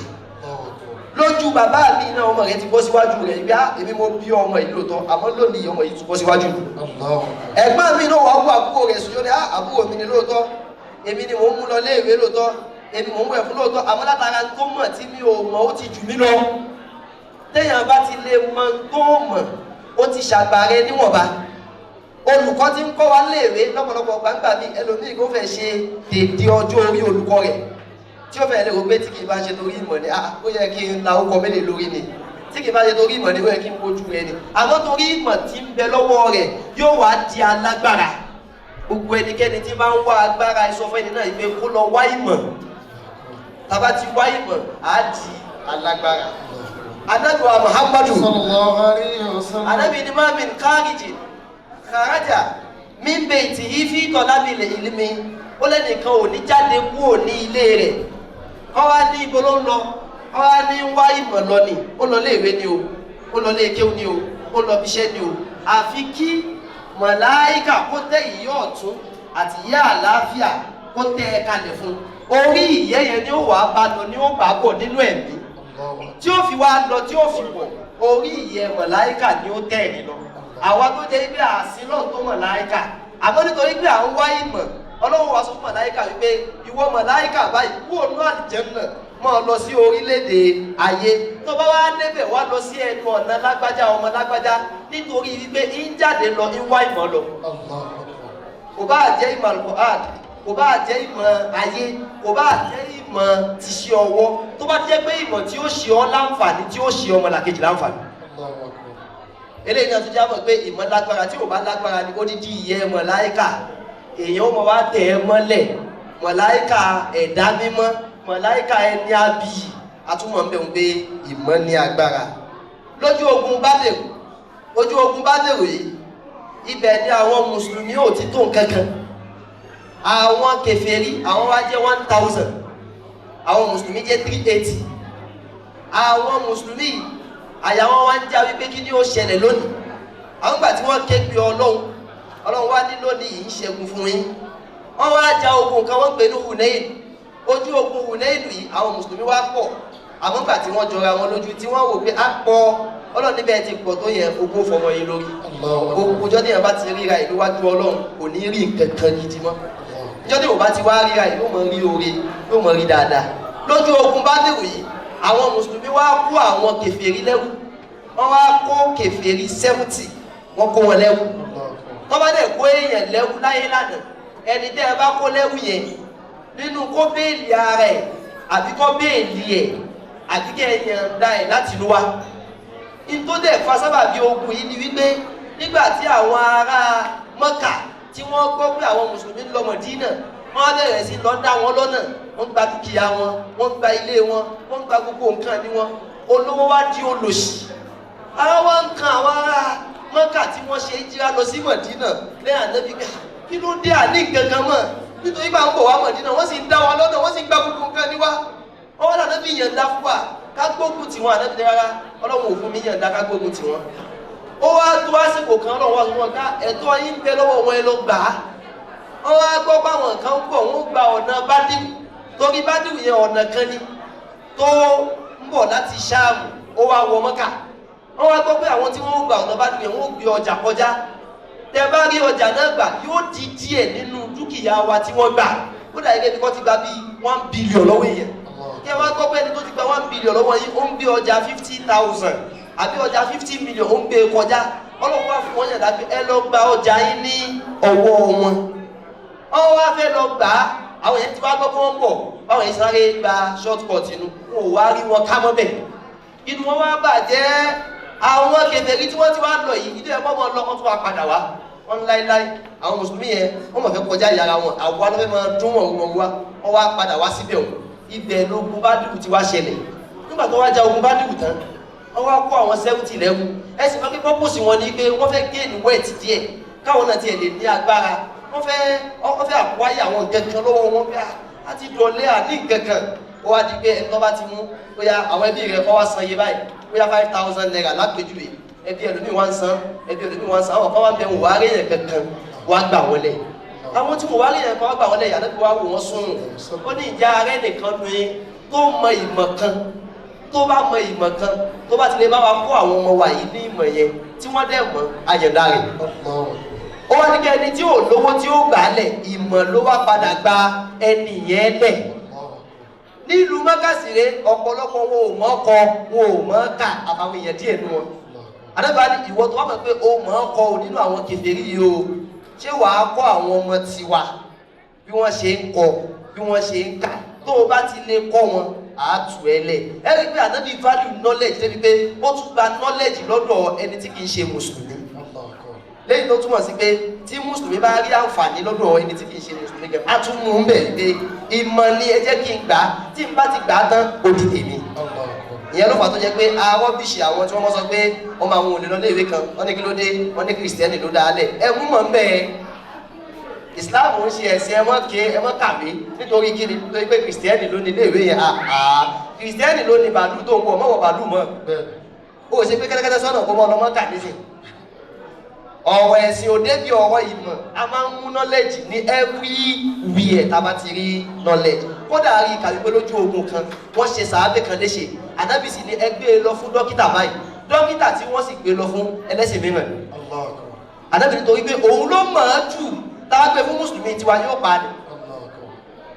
Lójú bàbá mi náà, ọmọ rẹ ti bọ́ síwájú rẹ̀ ibi á. Èmi mo bí ọmọ yìí lóòótọ́, àmọ́ lónìí ọmọ yìí tún bọ́ síwájú mi. Ẹ̀gbọ́n mi náà wàá wú àbúrò rẹ̀ sùn, yóò ní àbúrò mi ni lóòótọ́, èmi ni mò ń mú lọ léèwé lóòótọ́, èmi mò ń wẹ̀ fún lóòótọ́, àmọ́ látara tó mọ̀ tí mi ò mọ̀, ó ti jù mí lọ. Téèyàn bá ti lè mọ tó mọ̀, ó ti ṣàgbàrẹ níwọ̀nba. Olùkọ́ tí ń kọ́ wa léèwé lọ́pọ̀lọpọ̀ gbangba mi, ẹlòmíì kò fẹ́ ṣe dèdè ọjọ́ orí olùkọ́ rẹ̀, tí ó fẹ́ lè rò pé tí kì í bá ṣe torí ìmọ̀ ni, ah, ó yẹ kí n la ọkọ̀ mélòó lórí ni. Tí kì í bá ṣe torí ìmọ̀ ni, ó yẹ kí n wojú rẹ ni. Àmọ́ torí ìmọ̀ tí ń bẹ lọ́wọ́ rẹ̀, yóò wá di alágbára. Gbogbo ẹnikẹ́ni tí bá ń wá agbára, ìsọfún ẹni náà ìpè kó lọ wá ìmọ̀. Tàbá ti wá ìmọ̀, á di alágbára. Ànábì wa Muhammadu, Sallallahu alayhi wa sallam. Ànábì ní ma min khariji kharaja min baytihi fi talabil ilmi. Ó lẹ́nìkan ò ní jáde kúrò ní ilé rẹ̀, kọ́ wá ní ibo ló ń lọ, kọ́ wá ní wá ìmọ̀ lọ ni, ó lọ léèwé ni o, ó lọ lé kéwú ni o, ó lọ bíṣẹ́ ni o, àfi kí màláíkà kó tẹ ìyẹ́ ọ̀tún àti ìyẹ́ àlàáfíà kó tẹ ẹ kalẹ̀ fún. Orí ìyẹ́ yẹn ni ó wàá bá lọ, ni ó bá bọ̀ nínú ẹ̀mí tí ó fi wá lọ, tí ó fi bọ̀. Orí ìyẹ́ màláíkà ni ó tẹ̀ ní lọ. Àwa tó jẹ́ pé àsìlọ́ tó màláíkà, àmọ́ nítorí pé à ń wá ìmọ̀, Ọlọ́run wá sọ fún màláíkà wípé, ìwọ màláíkà báyìí, kúrò ní àlùjánnà, máa lọ sí orílẹ̀-èdè ayé. Tó bá wá débẹ̀, wá lọ sí ẹnu ọ̀nà lágbájá, ọmọ lágbájá, nítorí wípé ń jáde lọ, ń wá ìmọ̀ lọ. Kò bá jẹ́ ìmọ̀ Al-Qur'an, kò bá jẹ́ ìmọ̀ ayé, kò bá jẹ́ ìmọ̀ tìṣe ọwọ́, tó bá jẹ́ pé ìmọ̀ tí ó ṣe ọ́ láǹfààní, tí ó ṣe ọmọ làkejì láǹfààní. Eléyìí náà tún jábọ̀ pé ìmọ̀ lágbára. Tí ò bá lágbára ni odidi ìyẹ́ màláíkà, èèyàn ó mọ̀ wá tẹ̀ ẹ́ mọ́lẹ̀. Màláíkà ẹ̀dá mímọ́, màláíkà ẹni abiyì, atúmọ̀ ń bẹ̀ ń pé ìmọ̀ ní agbára. Lójú ogun Bádẹ̀rù, ojú ogun Bádẹ̀rù yìí, ibẹ̀ ni àwọn mùsùlùmí ò ti tó nǹkan kan. Àwọn kèfèrí, àwọn wá jẹ́ 1,000, àwọn mùsùlùmí jẹ́ 380. Àwọn mùsùlùmí, àyà wọn wá ń já wípé kí ni ó ṣẹlẹ̀ lónìí? Àwọn gbà tí wọ́n ké pe Ọlọ́run, Ọlọ́run wá ní lónìí yìí ń ṣẹ́gun fún yín. Wọ́n wá ja ogun kan, wọ́n pè ní Hunain. Ojú ogun Hunain yìí, àwọn mùsùlùmí wá pọ̀, àmọ́ gbà tí wọ́n jọra wọn lójú, tí wọ́n wò pé á pọ̀, Ọlọ́run níbẹ̀ ti pọ̀ tó yẹ, ogún fọmọ yín lórí. Gbogbo ọjọ́ tí yẹn bá ti ríra ìlú wájú Ọlọ́run, kò ní rí nǹkan kan gidi mọ́. Ọjọ́ tí yóò bá ti wá ríra yìí, yóò mọ rí oore, yóò mọ rí dáadáa. Lójú ogun Bádìrù yìí, àwọn mùsùlùmí wá kó àwọn kèfèrí lẹ́rú. Wọ́n wá kó kèfèrí 70, wọ́n kó wọn lẹ́rú. Wọ́n bá dẹ̀ kó èèyàn lẹ́rú láyé lánàá, ẹni tẹ́ ẹ bá kó lẹ́rú yẹn, nínú kó béèlì ara ẹ̀ àbí kó béèlì ẹ̀ àbí kẹ́ ẹ yànda ẹ̀ láti lú wa. Nítorí dẹ̀ fa sábàbí ogun yìí ni wípé nígbà tí àwọn ará Mọ́kà tí wọ́n gbọ́ pé àwọn mùsùlùmí ń lọ Mọ̀dínà, wọ́n bẹ̀rẹ̀ sí lọ dá wọn lọ́nà. Wọ́n gba dúkìá wọn, wọ́n gba ilé wọn, wọ́n gba gbogbo nǹkan ní wọn. Olówó wá di olòṣì. Ara wa ń kan àwọn ará Mọ́kà tí wọ́n ṣe jíra lọ sí Mọ̀dínà lẹ́yìn Ànábì ká kí ló dé, àní gangan mọ̀ nítorí bá ń bọ̀ wá Mọ̀dínà, wọ́n sì ń dá wa lọ́nà, wọ́n sì ń gba gbogbo nǹkan ní wa. Wọ́n wá Ànábì yànda fún wa ká gbógun tiwọn. Ànábì ní rárá, Ọlọ́run ò fún mi yànda ká gbógun tiwọn. Ó wá tó àsìkò kan, Ọlọ́run wá sọ wọn ká ẹ̀tọ́ yín bẹ lọ́wọ́ wọn, ẹ lọ gbà á. Wọ́n wá gbọ́ báwọn kan ń bọ̀, wọ́n gba ọ̀nà Bádìrù, torí Bádìrù yẹn ọ̀nà kan ni tó ń bọ̀ láti Ṣáàmù, ó wá wọ Mọ́kà. Wọ́n wá gbọ́ pé àwọn tí wọ́n gba ọ̀nà Bádìrù yẹn, wọ́n gbé ọjà kọjá. Tẹ bá rí ọjà náà gbà, yóò di díẹ̀ nínú dúkìá wa tí wọ́n gbà. Ó dà gẹ́gẹ́ bí wọ́n ti gba bíi 1 billion lọ́wọ́ èèyàn. Kí ẹ wá gbọ́ pé ẹni tó ti gba 1 billion lọ́wọ́ yín, ó ń gbé ọjà 50,000 àbí ọjà 50 million, ó ń gbé e kọjá. Ọlọ́run wá fún wọn yàrá pé ẹ lọ gba ọjà yín ní ọwọ́ wọn. Wọ́n wá fẹ́ lọ gbà á, àwọn yẹn ti wá gbọ́ pé wọ́n ń bọ̀. Báwọn yẹn sáré gba short cut inú, wọn ò wá rí wọn ká mọ́ bẹ̀. Inú wọn wá bàjẹ́. Àwọn kèfèrí tí wọ́n ti wá lọ yìí, ilé ẹ̀kọ́ wọn lọ, wọ́n tún wá padà wá. Wọ́n ń láéláé, àwọn mùsùlùmí yẹn, wọ́n mọ̀ fẹ́ kọjá yàrá wọn, àwọn alọ́fẹ́ máa dún wọn wọn wá. Wọ́n wá padà wá síbẹ̀ wọn. Ibẹ̀ lógun Bádìrù ti wá ṣẹlẹ̀. Nígbà tó wá ja ogun Bádìrù tán, wọ́n wá kó àwọn 70 lẹ́rú. Ẹ sì máa pé purpose wọn ni pé wọ́n fẹ́ gain wealth díẹ̀, káwọn náà tiẹ̀ lè ní agbára. Wọ́n fẹ́ àkúwáyé àwọn nǹkan kan lọ́wọ́ wọn bí a ti dọ̀lẹ́ àní nǹkan kan. Ó wá di pé ẹni tó bá ti mú, bóyá àwọn ẹbí rẹ̀ kọ́ wá san iye báyìí, bóyá ₦5,000 lápèjúwe. Ẹbí ẹlòmíì wá ń san, ẹbí ẹlòmíì wá ń san. Àwọn kan wá ń bẹ, wọn wá rí yẹn kankan wá gbà wọlé. Àwọn tí mo wá rí yẹn kan wá gbà wọlé yàrá wá wò wọ́n sùn. Ó ní ìjà arẹ́ nìkan nu yín tó mọ ìmọ̀ kan, tó bá mọ ìmọ̀ kan, tó bá ti lè bá wa kó àwọn ọmọ wa yìí ní ìmọ̀ yẹn, tí wọ́n dẹ̀ mọ̀, àyẹ̀dá rẹ̀. Ó wá ní kí ẹni tí ò lówó tí ó gbà á lẹ̀, ìmọ̀ ló wá padà gba ẹni yẹn lẹ̀. Nílùú mọ́kàsíre, ọ̀pọ̀lọpọ̀ wọn ò mọ̀ kọ, wọn ò mọ̀ kà, àfàwọn èèyàn díẹ̀ nù wọn. Àdàbà ní ìwọ tó wá mọ̀ pé o mọ̀ kọ ò nínú àwọn kèfèrí yìí o, ṣé wàá kọ́ àwọn ọmọ tiwa bí wọ́n ṣe ń kọ, bí wọ́n ṣe ń kà? Tó o bá ti lè kọ́ wọn, àátù ẹ lẹ̀. Ẹ rí i pé Ànábì value knowledge débi pé ó tún gba knowledge lọ́dọ̀ ẹni tí kì í ṣe mùsùlùmí, lẹ́yìn tó túmọ̀ sí pé tí mùsùlùmí bá rí àǹfààní lọ́dọ̀ ẹni tí kì í ṣe mùsùlùmí gẹ̀, á tún mú un bẹ̀ pé ìmọ̀ ni, ẹ jẹ́ kí n gbà á. Tí n bá ti gbà á tán, ó di tèmi. Ìyẹn ló fà tó jẹ́ pé arọ́bìṣì àwọn tí wọ́n mọ̀ sọ pé ọmọ àwọn ò lè lọ léèwé kan. Wọ́n ní kí ló dé? Wọ́n ní kìrìsìtẹ́nì ló dáa lẹ̀. Ẹ mú mọ̀ ń bẹ́ẹ̀. Islam ń ṣe ẹ̀sìn ẹ mọ́ ké, ẹ mọ́ kàwé, nítorí kíni? Nítorí pé kìrìsìtẹ́nì ló ní iléèwé yẹn. Àá, kìrìsìtẹ́nì ló ní bàálù tó ń wọ̀, mọ́wọ́ bàálù mọ́. Ó ṣe pé kẹ́tẹ́kẹ́tẹ́ sọ́nà kó mọ́ ọlọ́mọ kà nísìn. Ọ̀rọ̀ ẹ̀sìn ò débi ọ̀rọ̀ ìmọ̀. A máa ń mú knowledge ní everywhere tá a bá ti rí knowledge. Kódà rí kàwé pé lójú ogun kan, wọ́n ṣe sàábẹ̀ kan léṣe. Ànábì sì ní ẹ gbé e lọ fún dókítà báyìí. Dókítà tí wọ́n sì gbé lọ fún, ẹlẹ́sìn mìíràn. Ànábì nítorí pé òun ló mọ̀ ọ́n jù, tá a gbé fún mùsùlùmí tiwa, yóò pa ni.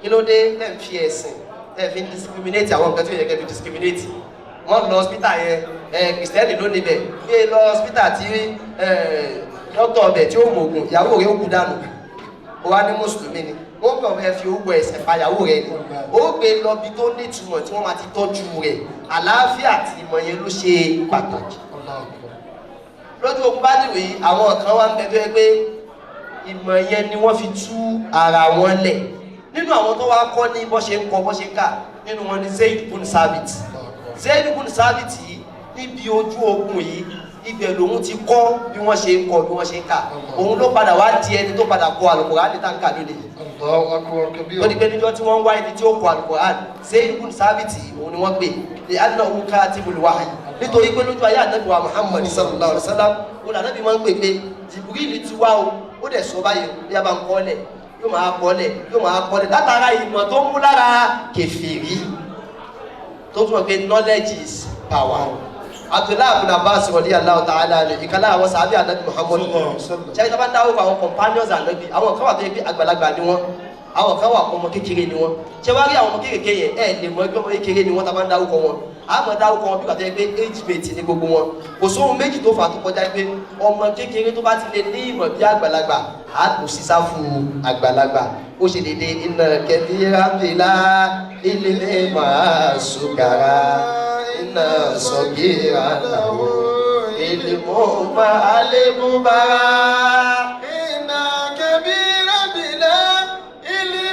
Kí ló dé tẹ̀ ń fi ẹ̀sìn tẹ̀ fi ń discriminate àwọn nǹkan tí ó yẹ kẹ́ fi discriminate? Wọ́n lọ hospital yẹn, ẹ kìrìsìtẹ́nì ló níbẹ̀. Gbé lọ hospital tí ẹ dókítà ọbẹ̀ tí ó mọ ògùn, ìyàwó rẹ̀ ó kú dànù. Ó wá ní mùsùlùmí ni, wọ́n kàn fẹ́ fi owó ẹ̀sẹ̀ pa ìyàwó rẹ̀ ni. Ó gbé lọ bí tó nítumọ̀ tí wọ́n máa ti tọ́jú rẹ̀. Àlàáfíà àti ìmọ̀ yẹn ló ṣe pàtàkì. Lójú ogun bá dìwé, àwọn kan wá ń bẹ tó yẹ pé ìmọ̀ yẹn ni wọ́n fi tú ara wọn lẹ̀. Nínú àwọn tó wá kọ́ ní bó ṣe ń kọ, bó ṣe ń kà, nínú wọn ni Zaid bun Sabit. Zaid bun Sabit yìí, níbi ojú ogun yìí, ibẹ̀ lòun ti kọ́ bí wọ́n ṣe ń kọ, bí wọ́n ṣe ń kà. Òun ló padà wá di ẹni tó padà kọ Al-Qur'an ní táǹkà lónìí. Allahu akbar kabir. Ó di pé níjọ́ tí wọ́n ń wá ẹni tí ó kọ Al-Qur'an, Zaid bun Sabit, òun ni wọ́n pè ní annahu katibul wahyi, nítorí pé lójú ayé Ànábì wa Muhammad sallallahu alayhi wa sallam, ó lànà bí wọ́n ń pè pé Jibril ti wá o, ó dẹ̀ sọ báyìí, bí a bá ń kọ́ lẹ̀. Yóò máa kọ́lẹ̀, yóò máa kọ́lẹ̀ látara ìmọ̀ tó ń mú lára kèfèrí, tó túmọ̀ pé knowledge is power. Abdullahi ibn Abbas radiyallahu ta'ala anhu, ìkan lára àwọn sàábì Ànábì Muhammad. Ṣe é bá dáwọ́ fún àwọn companions Ànábì, àwọn kan wà tó yẹ pé àgbàlagbà ni wọ́n, àwọn kan wà ọmọ kékeré ni wọ́n. Ṣé wàá rí àwọn ọmọ kékeré yẹn, ẹ lè mọ ẹgbẹ́ ọmọ kékeré ni wọ́n. Tá a bá ń dárúkọ wọn, a máa dárúkọ wọn bí wàá tó yẹ pé age mate ni gbogbo wọn. Kò sóhun méjì tó fà á tó kọjá pé ọmọ kékeré tó bá ti lè ní ìmọ̀ bí àgbàlagbà, á kò sí sáfù àgbàlagbà. Ó ṣe dédé iná kẹbíra bìlà ilé máa sùkàrà iná sọgíra làwọn ilé mọ́ máa lè mú bára. Iná kẹbíra bìlà ilé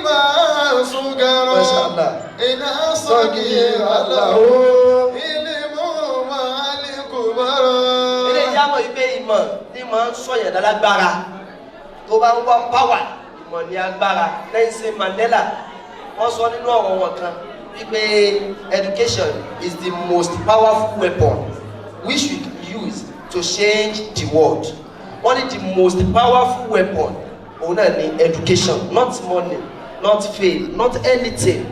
máa sùkàrà. Masha Allah. Iná sọgíra làwọn ilé mọ́ máa lè kú bára. Ilé ìyá mọ̀ wípé ìmọ̀ ní máa ń sọ̀yàn lálágbára. Tó bá ń wá power, ìmọ̀ ní agbára. Nelson Mandela, wọ́n sọ nínú ọ̀rọ̀ wọn kan wípé education is the most powerful weapon which we use to change the world. Wọ́n ní the most powerful weapon òun náà ní education, not money, not fame, not anything.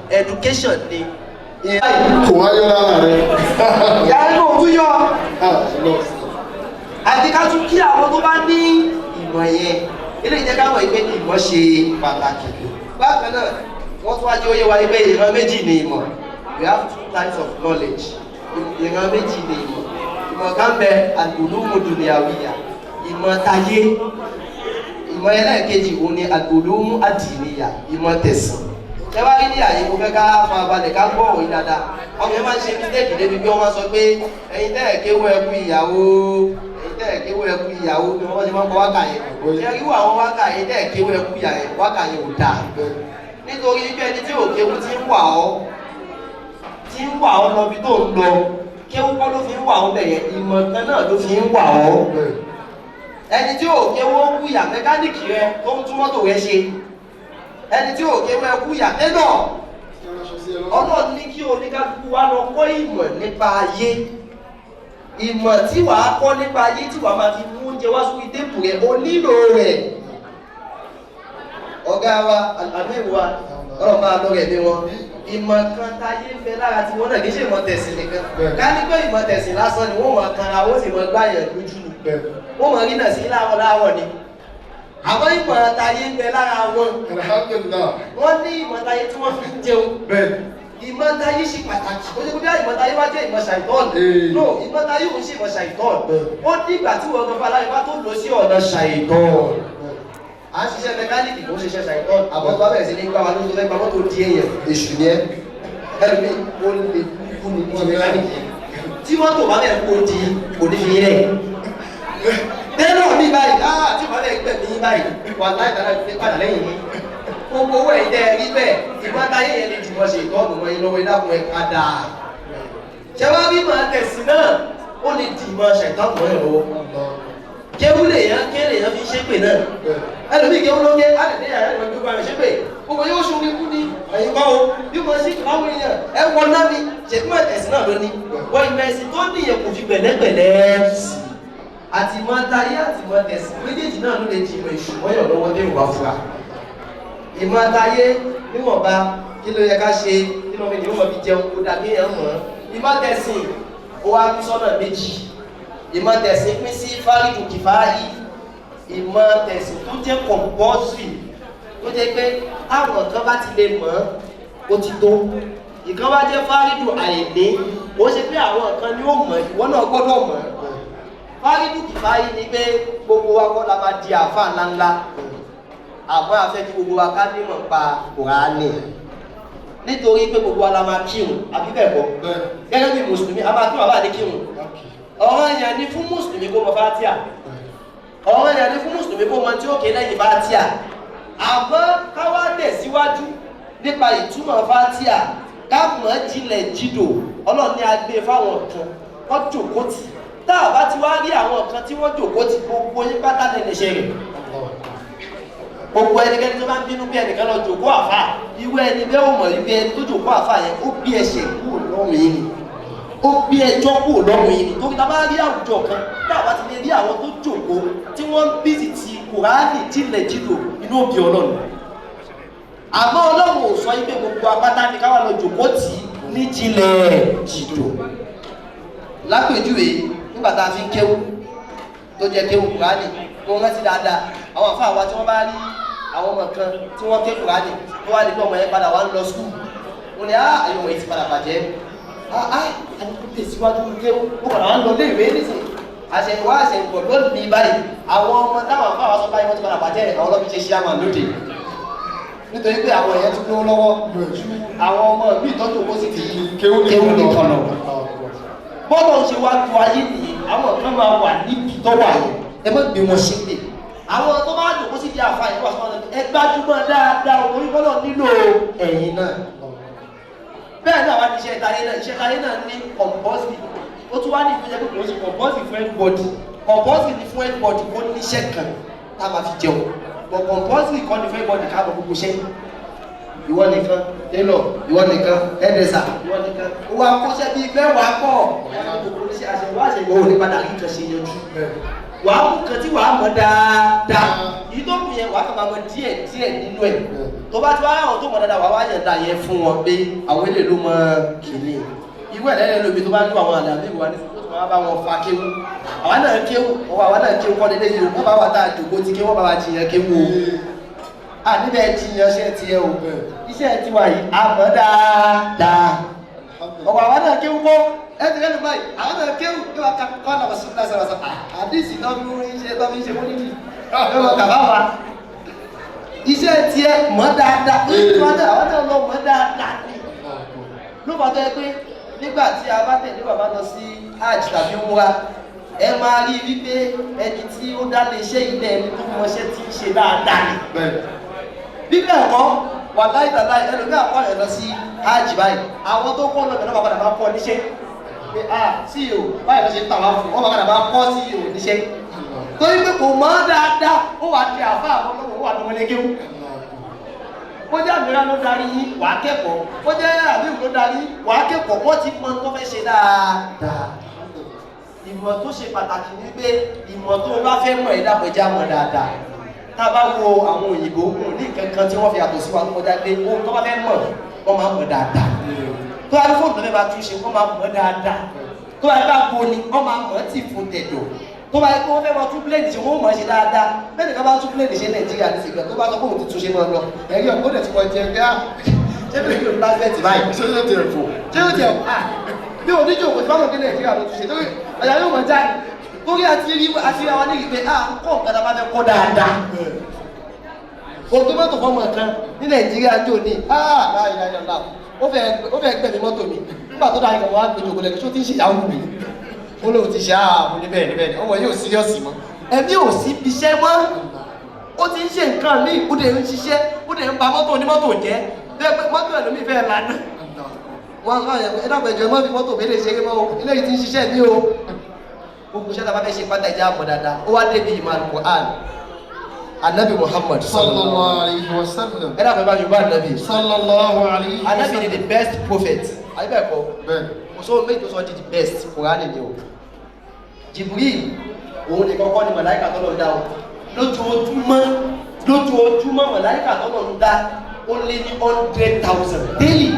Education ni. Kò wáyé lára rẹ. Ìyá inú òtún yọ àti ká tún kí àwọn tó bá ní ìmọ̀ yẹn. Ilé ìjẹ́ káwọn ìpè ní ìmọ̀ ṣe pàtàkì. Bákan náà, wọ́n tún wá jẹ́ oyé wa pé ìran méjì ni ìmọ̀. We have two types of knowledge. Ìran méjì ni ìmọ̀. Ìmọ̀ kan bẹ, al-ulumu dunyawiyya, ìmọ̀ tayé. Ìmọ̀ ẹlẹ́ẹ̀kejì òun ni al-ulumu ad-diniyya, ìmọ̀ tẹ̀sìn. Ẹ wá rí ní àyè, mo fẹ́ ká farabalẹ̀ ká gbọ́ òyìn dáadáa. Àwọn yẹn máa ń ṣe mistake débi pé wọ́n máa sọ pé ẹ̀yin tẹ́ ẹ̀ kéwọ́, ẹ kú ìyàwó, ẹ̀yin tẹ́ ẹ̀ kéwọ́, ẹ kú ìyàwó, bí wọ́n ṣe máa ń kọ wákà yẹn. Ṣé irú àwọn wákà yẹn, tẹ́ ẹ̀ kéwọ́, ẹ kú ìyà yẹn, wákà yẹn ò dáa, nítorí pé ẹni tí ò kéwú ti ń wà ọ́, tí ń wà ọ́ lọ bí tó ń lọ, kéwú kọ́ ló fi ń wà ọ́ bẹ̀yẹn, ìmọ̀ kan náà ló fi ń wà ọ́. Ẹni tí ò kéwú ó kú ìyà, mẹkáníìkì rẹ tó ń tún mọ́tò rẹ ṣe, ẹni tí ò kéwú, ẹ kú ìyà tẹ́lọ̀. Ọlọ́run ní kí oníkálukú wa lọ kọ́ ìmọ̀ nípa ayé. Ìmọ̀ tí wàá kọ́ nípa ayé, tí wàá máa fi mú oúnjẹ wá sórí table rẹ̀, o nílò rẹ̀. Ọ̀gá wa, àmì wa, ọlọ́run máa lọ rẹ̀ ní wọn. Ìmọ̀ kan táyé ń bẹ lára tí wọ́n náà, kì í ṣe ìmọ̀ tẹ̀sìn nìkan. Ká ní pé ìmọ̀ tẹ̀sìn lásán ni, wọ́n mọ̀ kanra, wọ́n sì mọ̀ gbáyàn lójú ni, wọ́n mọ̀ rí náà sí láàárọ̀ láàárọ̀ ni. Àmọ́ ìmọ̀ táyé ń bẹ lára wọn. Alhamdulillah. Wọ́n ní ìmọ̀ táyé tí wọ́n fi ń jẹun. Ìmọ̀ táyé ṣe pàtàkì. Ó ṣe kó bí ìmọ̀ táyé wá jẹ́ ìmọ̀ ṣàìtọ́ọ̀nù. No, ìmọ̀ táyé òun ṣe ìmọ̀ ṣàìtọ́ọ̀nù. Ó dìgbà tí wọ́n gbọ́n fún bá tó lọ sí ọ̀nà ṣàìtọ́ọ̀nù. À ń ṣiṣẹ́ mẹkáníìkì, kò ń ṣiṣẹ́ ṣàìtọ́ọ̀nù. Àbọ̀ tó bá bẹ̀rẹ̀ sí ní gbá wa lójú, tó fẹ́ gba mọ́tò di èèyàn, èṣù ni ẹ́. Ẹlòmíì ó lè kú ní ti mẹkáníìkì, tí mọ́tò bá bẹ̀rẹ̀ kó di kò ní fi rẹ̀ tẹ́lọ̀ mi báyìí, ah, tí bá bẹ̀rẹ̀ gbẹ̀mí báyìí, wà láì tàbí fi padà lẹ́yìn mi. Gbogbo owó ẹ̀yìn tẹ́ ẹ rí bẹ́ẹ̀, ìmọ̀ táyé yẹn lè jùmọ̀ ṣe ìtọ́nù mọ́ yín lọ́wọ́. Ìdákun ẹ̀ padà. Ṣé wàá rí màá tẹ̀sí náà, ó lè dì mọ́ ṣàìtọ́nù mọ́ yín lọ́wọ́. Kéwú lè yàn, ké lè yàn fi ṣépè náà. Ẹlòmíì kéwú ló ké, á lè dé yàrá ìmọ̀ gbogbo àrùn ṣépè, gbogbo yóò ṣe orí kú ni ẹ̀yin kọ́ o, bí mo ṣe àwọn èèyàn ẹ wọ náà ni. Ṣèbí mọ̀ ẹ̀sìn náà ló ní wọ́n, ìmọ̀ ẹ̀sìn tó níyẹn kò fi pẹ̀lẹ́pẹ̀lẹ́ sí. Àti ìmọ̀ táyé àti ìmọ̀ tẹ̀sìn méjèèjì náà ló lè di ìmọ̀ èṣù mọ́yàn lọ́wọ́ dé ìwà fúra. Ìmọ̀ táyé níwọ̀nba, kí ló yẹ ká ṣe, kí ló fi ní wọ́n fi jẹun, kó dà kéèyàn mọ̀ ọ́n. Ìmọ̀ tẹ̀sìn ó wá pín sọ́nà méjì. Ìmọ̀ tẹ̀sìn pín sí fárídù kìfáyì, ìmọ̀ tẹ̀sìn tó jẹ́ compulsory, tó jẹ́ pé táwọn kan bá ti lè mọ̀ ọ́n, ó ti tó. Ìkan wá jẹ́ fárídù àìní, ó ṣe pé àwọn kan ni ó mọ̀, ìwọ náà gbọ́dọ̀ mọ̀ ọ́n. Fárídù kìfáyì ni pé gbogbo wa kọ́ la máa di àáfà ńláńlá, àmọ́ a fẹ́ kí gbogbo wa ká nímọ̀ pa Kùránì, nítorí pé gbogbo wa la máa kírun, àbí bẹ́ẹ̀ kọ́? Gẹ́gẹ́ bí mùsùlùmí, a máa kírun, àbá ní kírun. Ọ̀ràn yẹn ni fún mùsùlùmí kó mọ Fátíà, ọ̀ràn yẹn ni fún mùsùlùmí kó mọ tí ó ké lẹ́yìn Fátíà. Àmọ́ ká wá tẹ̀síwájú nípa ìtumọ̀ Fátíà, ká mọ̀ jinlẹ̀ jìdò, Ọlọ́run ní a gbé fáwọn kan wọ́n jòkó tì. Tá a bá ti wá rí àwọn kan tí wọ́n jòkó tì, gbogbo yín pátá lè ṣe rẹ̀. Gbogbo ẹnikẹ́ni tó bá ń bínú bí ẹnìkan lọ jòkó àfà, irú ẹni bẹ́ẹ̀ ò mọ̀ wípé ẹni tó jòkó àfà yẹn, ó bí ẹsẹ̀ kúrò lọ́rùn yìí ni, ó bí ẹjọ́ kúrò lọ́rùn yìí ni. Torí ta bá rí àwùjọ kan, tá a bá ti lè rí àwọn tó jòkó tí wọ́n ń bísí ti Kùránì jinlẹ̀ jìdò, Inú òbí Ọlọ́run. Àmọ́ Ọlọ́run ò sọ pé gbogbo apáta ni káwá lọ jòkó tì í ní jinlẹ̀ jìdò. Lápèjúwe, nígbà tá a fi ń kéwú tó jẹ́ kéwú Kùránì, mo rántí dáadáa, àwọn àfáà wa tí wọ́n bá rí àwọn ọmọ kan tí wọ́n ké Kùránì tó wá di pé ọmọ yẹn padà wá ń lọ school, wọ́n ní á àyè wọ̀nyí ti padà bàjẹ́, á á àti tẹ̀síwájú kéwú, ó padà wá ń lọ ilé ìwé nísìnyí. Àṣẹ̀wá àṣẹ̀wọ̀ lónìí báyìí, àwọn ọmọ táwọn àfáà wa sọ báyìí wọ́n ti padà bàjẹ́, àwọn ọlọ́bí ṣe ṣíàmà lóde, nítorí pé àwọn èèyàn ti lówó lọ́wọ́ ju àwọn ọmọ ìlú ìtọ́jú owó sí ti Kéwú kéwú nìkan lọ. Bọ́lá ń ṣe wá tó ayé nìyí, àwọn kan máa wà níbi tó wà yìí, ẹ má gbé wọn ṣépè. Àwọn tó bá jòkó sí di àfa yìí wà sọ́wọ́n, ẹ gbájúmọ́ dáadáa, orí bọ́lá nílò ẹ̀yìn náà. Bẹ́ẹ̀ náà wá ní iṣẹ́ ìtayé náà, iṣẹ́ ìtayé náà ní compulsory, ó tún wá ní ìpínlẹ̀ pé kò ń ṣe compulsory fún everybody. Compulsory ni fún everybody kó níṣẹ́ kan tá a máa fi jẹun, but compulsory kọ́ ni fún everybody ká mọ gbogbo iṣẹ́. Ìwọ nìkan tailor, ìwọ nìkan hairdresser, ìwọ nìkan owó akọ́ṣẹ́ bíi mẹ́wàá pọ̀, àṣẹwọ́ àṣẹwọ́ ò ní padà rí nǹkan ṣe yanjú. Wàá mú kan tí wàá mọ̀ dáadáa, èyí tó kù yẹn wàá kàn máa mọ̀ díẹ̀ díẹ̀ nínú ẹ̀. Tó bá ti wá àwọn tó mọ̀ dáadáa, wàá wá yẹn dá yẹn fún wọn pé àwọn eléyìí ló mọ kìíní ìwé ẹ̀lẹ́rìí lómi. Tó bá ní àwọn àdàbí ìwà ní tó máa bá wọn fa kéwú, àwa náà kéwú, ọwọ́ àwa náà kéwú kọ́ lélẹ́yìí o. Wọ́n bá wà tá a jòkó ti kéwú, wọ́n bá wa jiyàn kéwú o. À níbẹ̀ jiyàn ṣe tiẹ̀ o, iṣẹ́ tiwa yìí a mọ̀ dáadáa. Ọ̀pọ̀ àwa náà kéwú kọ́ ẹ ti rẹ́nu báyìí, àwa náà kéwú ní wa kọ́ ọ̀nà ọ̀sùn náà sọ̀rọ̀ sọ̀rọ̀ àdìsí tó fi ń ṣe, tó fi ń ṣe mọ́nìkì ẹ wọ kàbá wa. Iṣẹ́ tiẹ̀ mọ̀ dáadáa, tiwa náà àwa náà lọ mọ̀ dáadáa ni. Ló fà tó yẹ pé nígbà tí a bá tẹ̀lé bàbá lọ sí hajj tàbí umra, ẹ máa rí wípé ẹni tí ó dá lé iṣẹ́ ilẹ̀, ẹni tó mọṣẹ́ tí ń ṣe dáadáa ni. Bí bẹ́ẹ̀ kọ́, wà láì tàláì, ẹlòmíà kọ́ ẹ̀ lọ sí hajj báyìí, àwọn tó kọ́ lọ́bẹ̀ náà bá padà máa kọ́ níṣẹ́ pé ah CEO báyìí ló ṣe ń tà wá fún wọn, bá padà máa kọ́ CEO níṣẹ́, torí pé kò mọ̀ dáadáa. Ó wà di àfa àwọn olówó, ó wà lọ́mọdé kéwú. Ó jẹ́ àmìrán ló darí yín, wàá kẹ́kọ̀ọ́. Ó jẹ́ àbíù ló darí, wàá kẹ́kọ̀ọ́. Wọ́n ti mọ tó fẹ́ ṣe dáadáa. Ìmọ̀ tó ṣe pàtàkì ni pé ìmọ̀ tó o bá fẹ́ mọ̀, ẹ̀dá pẹ̀já mọ̀ dáadáa. Tá a bá wo àwọn òyìnbó, wọn ò ní nǹkan kan tí wọ́n fi yàtọ̀ sí wa tó kọjá pé ohun tó bá fẹ́ mọ̀, wọ́n máa mọ̀ dáadáa. Tó bá ní fóònù tó fẹ́ bá túnṣe, wọ́n máa mọ̀ dáadáa. Tó bá yẹ bá bo ni, wọ́n máa mọ̀ tì fún tẹ̀dọ̀. Tó bá yẹ kó wọ́n fẹ́ máa tún plane ṣe, wọ́n mọ̀ ṣe dáadáa. Bẹ́ẹ̀ nìkan bá tún plane ṣe Nàìjíríà ní sìgbà tó bá sọ pé òun ti túnṣe, máa lọ ẹ̀rí ọ̀gbọ́n dẹ̀ tí wọ́n jẹ pé á ṣé bí lè bá fẹ́ tì báyìí. Ṣé yóò tiẹ̀ fò? Ṣé yóò tiẹ̀ à bí oníjó kò tí bá mọ̀ kí Nàìjíríà ló túnṣe, torí ọ̀yà yóò mọ̀ jáde, torí àti rí àti rí àwọn níyì pé à ń kọ́ nǹkan tá a bá fẹ́ kọ́ dáadáa. Ògbé mọ́tò fọmọ kan ní Nàìjíríà jò ní láàyè láàyè láà, ó fẹ́ gbẹ̀mí mọ́tò mi. Nígbà tó dáa ìkànnì wa gbèjò kò lẹ́nu, ṣó ti ń ṣe ìyàwó mi, ó lóun ti ṣe ààbò ní bẹ́ẹ̀ ní bẹ́ẹ̀ ní ọmọ yóò serious mọ́, ẹ̀mí ò sí ibiṣẹ́ mọ́, ó ti ń ṣe nǹkan míì, ó dẹ̀ ń ṣiṣẹ́, ó dẹ̀ ń ba mọ́tò onímọ́tò jẹ́ bẹ́ẹ̀ pé mọ́tò ẹlòmíì fẹ́ lana wọn kọ́ ẹ dàgbà ẹjọ́ mọ́ fi mọ́tò mi lè ṣeré mọ́ o, eléyìí ti ń ṣiṣẹ́ mi o. Gbogbo iṣẹ́ tá a bá fẹ́ ṣe pátá, ìjà àmọ̀ dáadáa. Ó wá débi ìmọ̀ Al-Qur'an Anabi Muhammad Sallallahu alayhi wa sallam. Ẹ dàgbà Yorùbá Anabi. Sallallahu alayhi wa Anabi ni sallam. the best prophet, àyè bẹ́ẹ̀ kọ́? Bẹ́ẹ̀. Kò sóhun méjì tó sọ di the best, Kùránì ni o. Jibril, òun ni kọ́kọ́ ni màláìkà tọ́lọ̀ ń dá o. Lójoojúmọ́ lójoojúmọ́, màláìkà tọ́lọ̀ ń dá ó lé ní 100,000 daily.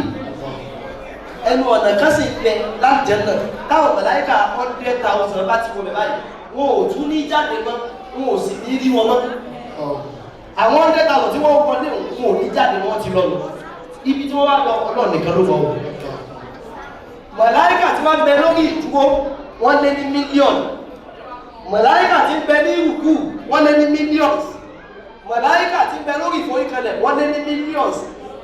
Ẹnu ọ̀nà kan sì ń bẹ láti jẹ́ náà táwọn màláìkà 100,000 bá ti wọ bẹ̀ báyìí, wọn ò tún ní jáde mọ́, wọn ò sì ní rí wọn mọ́. Àwọn 100,000 tí wọ́n wọlé, wọn ò ní jáde, wọn ti lọ nù. Ibi tí wọ́n wá lọ, Ọlọ́run nìkan ló mọ̀ ọ́. Màláíkà tí wọ́n bẹ lórí ìdúró, wọ́n lé ní mílíọ̀nù. Màláíkà tí ń bẹ ní ìrùkù, wọ́n lé ní millions. Màláíkà tí ń bẹ lórí ìforíkanlẹ̀, wọ́n lé ní millions.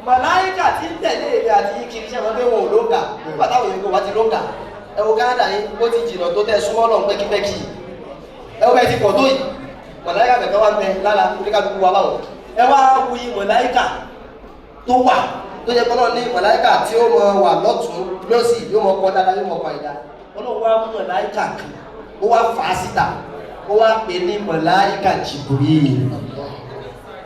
Màláíkà tí ń tẹ̀lé èdè àti yín kiri iṣẹ́ wọn pé wọn ò lóǹkà. Nígbà táwọn èèyàn kò wá ti lóǹkà, ẹ wo Canada yín, ó ti jìnnà tó tẹ súnmọ́ lọ́n pẹ́kípẹ́kí, ẹ wo bẹ́ẹ̀ ti pọ̀ tó yìí. Màláíkà kẹ̀kẹ́ wá ń bẹ lára oníkàlùkù wa báwọn. Ẹ wá wuyi màláíkà tó wà tó yẹ kọ́lọ́ ní màláíkà tí ó mọ wà lọ́tún lọ́sì, yóò mọ kọ́ dáadáa, yóò mọ kọ́ ìdá. Ọlọ́run wá mú màláíkà kan, ó wá fà á síta, ó wá pè ní màláíkà Jibril.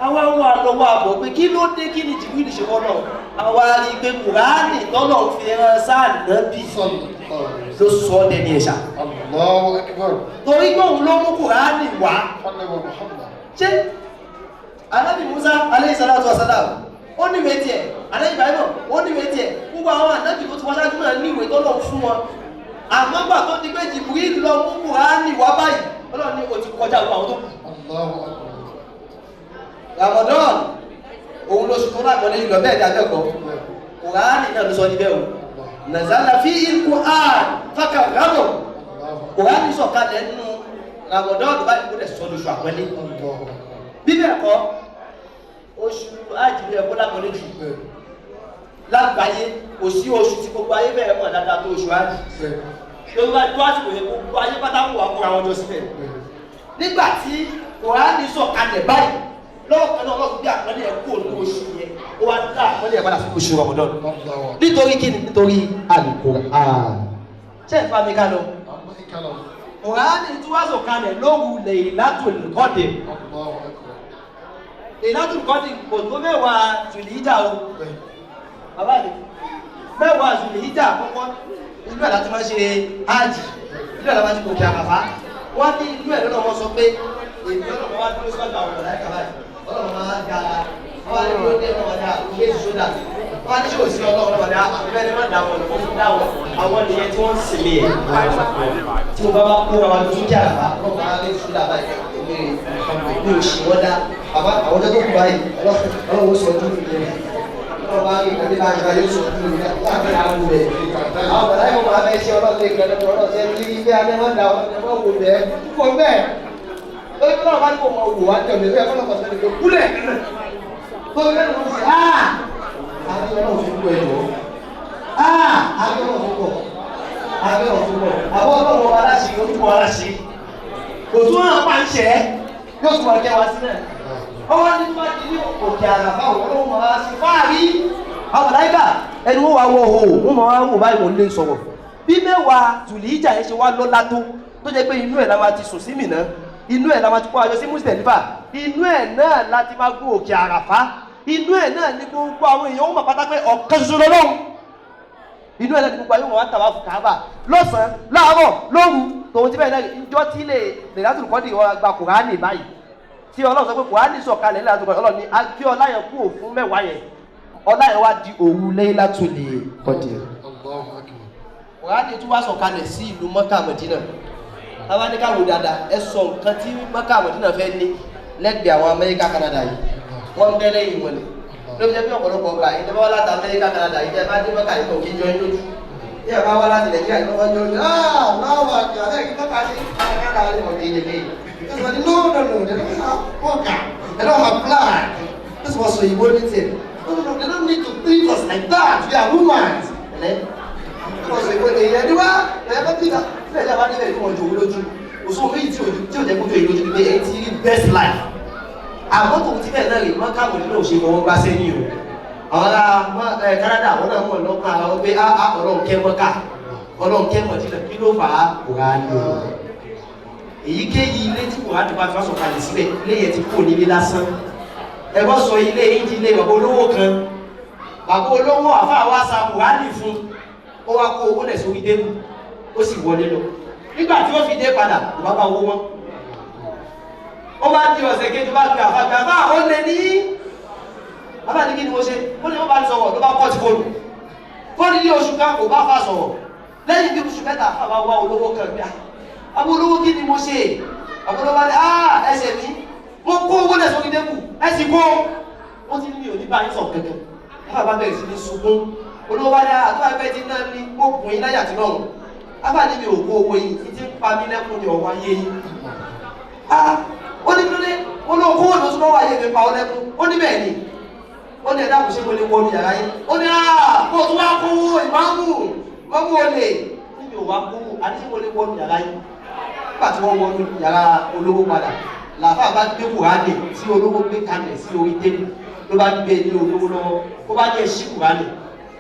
Àwa ń wà lọ́wọ́ àbọ̀ pé kí ló dé, kí ni Jibril ṣe wọ́n náà? Àwa rí i pé Kùránì tọ́lọ̀ ń fi rán sáà nábì ló sọ ọ́ dẹni ẹ̀ṣà. Allahu akbar. Torí pé òun ló mú Kùránì wá. Sallallahu Muhammad. Ṣé Ànábì Musa alayhi salatu wa salam ó níwèé tiẹ̀, Ànábì Ibrahim ó níwèé tiẹ̀, gbogbo àwọn ànábì tó ti wá ṣáájú náà níwèé tó lọ fún wọn. Àmọ́ gbà tó di pé Jibril lọ mú Kùránì wá báyìí, Ọlọ́run ní o ti kọjá gbogbo àwọn tó kù. Allahu akbar. Ramadan òun lóṣù tó lágbọ́n lẹ́yìn lọ bẹ́ẹ̀ ni abẹ́kọ̀ọ́. Kùránì náà ló sọ níbẹ̀ o. Nazala fi il-Qur'an fakarramahu. Kùránì sọ̀kalẹ̀ nínú Ramadan báyìí kó dẹ̀ sọ lóṣù àpọ́nlé. Allahu akbar. Bí bẹ́ẹ̀ kọ́, oṣù ájìlú ẹ̀kọ́ lápọ́nlé jù lágbàáyé, kò sí oṣù tí gbogbo ayé bẹ̀rẹ̀ mọ̀ dáadáa tó oṣù ájì. Yorùbá tó àsìkò yẹn gbogbo ayé pátákó wà kóra wọn jọ síbẹ̀. Nígbà tí Kùránì sọ̀kalẹ̀ báyìí, lọ́wọ́ kan náà Ọlọ́run gbé àpọ́nlé ẹ̀ kúrò ní oṣù yẹn, ó wá dá àpọ́nlé ẹ̀ padà sí oṣù Ramadan. Allahu akbar. Nítorí kíni? Nítorí Al-Qur'an. Ṣé ẹ̀ fa mi ká lọ? Kùránì tí wàá sọ̀kalẹ̀ lóru Laylatul Qadr. Allahu akbar. Laylatul Qadr kò tó mẹ́wàá Zulhijja o. Bàbá mi, mẹ́wàá Zulhijja àkọ́kọ́, inú ẹ̀ láti máa ṣe hajj, inú ẹ̀ láti máa ṣe gòkè àràfá. Wọ́n ní inú ẹ̀ lọ́nà wọn sọ pé èmi ọlọ́mọ wá dúró síwájú àwọn màláíkà báyìí. Ọlọ́mọ máa ga, wọ́n wá ní kí ló dé ọlọ́mọ dá, gbé sódà. Wọ́n á ní ṣé òsì ọlọ́run ọlọ́mọ dá, àbẹ́rẹ́ má dá wọn lọ́wọ́ fún dá wọn. Àwọn nìyẹn tí wọ́n ń sinmi ẹ̀. Tí mo bá wá kó àwọn tó sókè àràfá, ọlọ́mọ máa lé sódà báyìí. Èmi mi ò sì wọ́n dá. Bàbá àwọn ọjọ́ tó kù báyìí, ọlọ́run ó sọ ojú mi yẹn. Ọlọ́run bá rí ìkànnì bá ń gba yóò sọ ojú mi yẹn. Láàbẹ̀ àwọn ọmọ rẹ̀. Àwọn bàbá yóò máa fẹ́ ṣe ọlọ́run lè kẹ́lẹ́ ọlọ́run ṣe ní ilé alẹ́ máa ń da ọlọ́run ẹ máa wò bẹ́ẹ̀. Kò bẹ́ẹ̀. Lórí bí ọlọ́run bá ní kò mọ wò wá tẹ̀lé bẹ́ẹ̀ kọ́lọ́ kọ́sọ́ ní kò kúlẹ̀. Tó lẹ́nu wọn sọ, "Ah! Àbí ọlọ́run fi kú ẹ jọ. Ah! Àbí ọlọ́run fi pọ̀. Àbí ọlọ́run fi pọ̀. Àwọn ọlọ́run wa láṣẹ, orúkọ wa láṣẹ. Kò tún hàn pa ń ṣẹ́, yóò tún wá kẹ́ wa sí náà. Ọwọ́ ní wá di ní òkè àràfà òun máa ṣe fáàrí. Àwọn màláíkà ẹni wọ́n wá wọ hò wọ́n máa wò báyìí wọ́n lè sọ̀rọ̀. Bí mẹ́wàá Zùlíjà yẹn ṣe wá lọ́lá tó tó jẹ́ pé inú ẹ̀ la máa ti sùn sí Mínà, inú ẹ̀ la máa ti kó ayọ̀ sí Mùsùlùmí, inú ẹ̀ náà la ti máa gún òkè àràfà, inú ẹ̀ náà ní gbogbo àwọn èèyàn ó mọ̀ pátá pé ọ̀kan ṣoṣo lọ́lọ́run. Inú ẹ̀ náà ní gbogbo ayé wọn wá tàwa fún Káàbà lọ́sàn-án láàárọ̀ lóru tòun ti bẹ́ẹ̀ náà ìjọ tí lè Lailatul Qadr wọn gba Kùránì báyìí tí Ọlọ́run sọ pé Kùránì sọ̀kalẹ̀ Lailatul Qadr, Ọlọ́run ní agbé ọlá yẹn kú òfun mẹ́wàá yẹn, ọlá yẹn wá di òru Lailatul Qadr. Allahu akbar. Kùránì tún wá sọ̀kalẹ̀ sí ìlú Mọ́kà Mọ̀dínà. Táwa ní ká wò dáadáa, ẹ sọ nǹkan tí Mọ́kà Mọ̀dínà fẹ́ ní lẹ́gbẹ̀ẹ́ àwọn Amẹ́ríkà Canada yìí, wọ́n ń bẹ́ lẹ́yìn wọn ni. Ló fi jẹ́ pé ọ̀pọ̀lọpọ̀ gbà yìí tẹ́ bá wá láti Amẹ́ríkà Canada yìí tẹ́ bá dé Mọ́kà yìí kò kí jọ yín lójú. Bí ẹ bá wá láti Nàìjíríà yìí lọ́wọ́ jọ lójú, ah láwọn àgbà bẹ́ẹ̀ kí Mọ́kà sí Canada ní ọ̀dẹ́ ilé lẹ́yìn. This one, no, no, no, they don't have Mọ́kà, they don't have plan. This was Oyinbo ní tiẹ̀. No, no, no, they don't need to treat us like that, we are humans. Ẹ̀lẹ́ ọ̀sẹ̀ ìwé ni ìyẹn níwá ẹ̀yẹ́ bí nàìjíríà bá níbẹ̀ kí wọ́n jòwó lójú òṣù méjì tí ò jẹ́ kójú èyí lójú ni pé èyí ti rí best life. Àmọ́ tòun ti bẹ́ẹ̀ náà rè mọ́ká mọ̀ nínú òṣèlú wọn gbá sẹ́yìn o. Àwọn ará Canada àwọn náà mọ̀ lọ́kàn ara wọn pé á Ọlọ́run kẹ́ mọ́ká Ọlọ́run kẹ́ Mọ̀dínà kí ló fà á Kùránì o. Èyíkéyìí ilé tí Kùránì bá fi wá sọ̀kalẹ̀ síbẹ̀ ilé yẹn ti kúrò nílé lásán. Ẹ bọ́ sọ ilé yín di ilé bàbá olówó kan. Bàbá olówó àfáà wá sa Kùránì fún ó wá kó owó lẹ̀ sórí débù ó sì wọlé lọ. Nígbà tí ó fi dé padà kò bá bá owó mọ́. Ó bá di ọ̀sẹ̀ kejì bá gbé àfáà gbé àfáà ó lè ní. Bàbá ní kí ni mo ṣe? Ó ní wọ́n bá sọ̀rọ̀ ló bá kọ́ ti fóònù. Fóònù ní oṣù kan kò bá fà sọ̀rọ̀. Lẹ́yìn bí oṣù mẹ́ta àfáà bá wá olówó kan gbé. Àbú olówó kí ni mo ṣe? Àbú olówó bá ní ah ẹsẹ̀ mi. Mo kó owó lẹ̀ sórí débù ẹ sì kó. Ó ti ní mi ò ní bá yín sọ̀ kankan. Àfáà bá bẹ̀rẹ̀ sí ní sunkún. Olówó bá ní àtúwà ẹgbẹ́ ti náà ní mo kùn yín láyà tí lọ́rùn. Àfáà ní mi ò kó owó yìí ti ń pa mí lẹ́kùn ní ọ̀wọ́ ayé yín. Ah ó ní kílódé ó lóun kówó ló tún lọ́wọ́ ayé mi pa ọ́ lẹ́kùn. Ó ní bẹ́ẹ̀ ni. Ó ní ẹ̀dá kò ṣe mo lè wọnú yàrá yín. Ó ní àá kó tún wá kówó ìmáàmù mọ́mú olè. Ní mi ò wá kówó àní ṣé mo lè wọnú yàrá yín. Nígbà tí wọ́n wọnú yàrá olówó padà làáfàá bá gbé Kùránì tí olówó gbé kalẹ̀ sí orí tébù ló bá gbé ní olówó lọ́wọ́ ó bá ní ẹ ṣí Kùránì.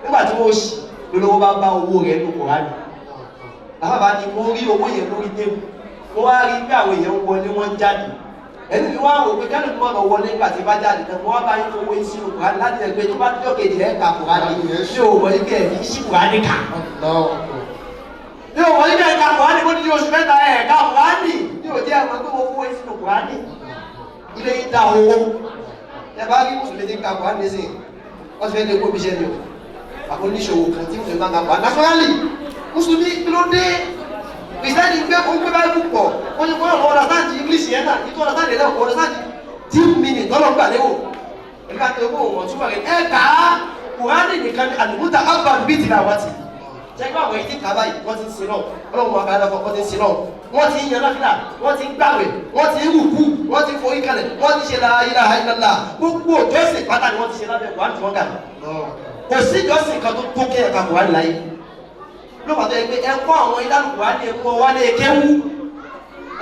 Nígbà tí wọ́n ṣí lolówó bá bá owó rẹ̀ nù Kùránì. Làáfàá bá ní mo rí owó yẹn lórí tébù mo wá rí pé àwọn èèyàn ń wọlé wọ́n ń jáde. Ẹni mi wá wò pé kẹ́lù tó lọ wọlé nígbà tí bá jáde tán mo wá bá yín owó yín sínú Kùránì láti ẹgbẹ́ tó bá díjọ́ kejì ẹ̀ ka Kùránì mi ò mọ̀ ike ẹ̀ ní sí Kùránì kà. Mi ò mọ̀ ike ẹ̀ ka Kùránì mo ní ní oṣù mẹ́ta ẹ̀ ka Kùránì mi ò jẹ́ ẹ̀mọ́ pé mo fowó yín sínú Kùránì. Ilé yín dá owó. Ẹ bá rí mùsùlùmí tí ń ka Kùránì nísìnyí, wọ́n ti fẹ́ lé kó bí iṣẹ́ ni o. Àbò oníṣòwò kan tí mùsùlùmí máa ń ka Kùránì. Naturally, mùsùlùmí kí ló dé? Kìrìsìtẹ́nì gbé ó gbé báyìí pọ̀, ó ní kó ọ̀rọ̀ understand English yẹn náà, ìtọ́ understand yẹn náà kò understand deep meaning tọ́lọ̀ gbà léwò. Nígbà tó kó wọ́n túmọ̀ rẹ̀ ẹ kà á Kùránì nìkan ni àlùmúta ábàlù bíi tìlà wá ti. Ṣé kí àwọn èyí tí kà báyìí wọ́n ti ń sin náà, ọlọ́run wọn kàdá fún wọ́n ti ń sin náà, wọ́n ti ń yan náfìlà, wọ́n ti ń gbàwẹ̀, wọ́n ti ń rùkú, wọ́n ti ń forí kalẹ̀, wọ́n ti ṣe la ilaha illallah, gbogbo ìjọsìn pátá ni wọ́n ti ṣe lábẹ́ Kùránì tí wọ́n kà. Kò sí ìjọsìn kan tó tó kẹ́ ẹ̀ka Kùránì láyé. Ló pàtó yẹ pé ẹ kọ́ àwọn ìlànà Kùránì ẹ̀kọ́ wálé kéwú.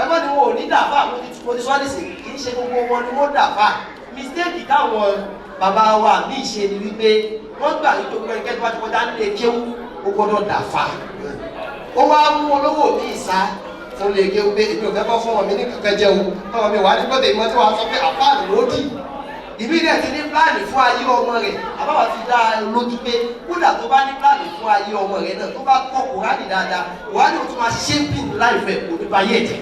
Ẹgbẹ́ ni wọn ò ní dàfà, mo ti sọ nísìn, kì í ṣe gbogbo wọn ni wọ́n dàfà. Mistake táwọn bàbá wa míì ṣe ni wípé wọ́n gbà wípé gbogbo ẹnikẹ́ni tó bá ti kọjá nílé kéwú ó gbọ́dọ̀ dàfà. Ó wá mú olówó mi ìsá fún lè kéwú pé èmi ò fẹ́ kọ́ fún ọmọ mi ní kankan jẹun, ọmọ mi wà ní gbọ́dọ̀ ìmọ̀ tí wàá sọ pé àfáàní ló dì. Ìbí rẹ̀ ti ní pílánì fún ayé ọmọ rẹ̀, àbáwá ti dá a lójú pé kódà tó bá ní pílánì fún ayé ọmọ rẹ̀ náà tó bá kọ́ Kùránì dáadáa, Kùránì ó tún máa shaping life ẹ̀ kò ní ba yé ẹ̀jẹ̀.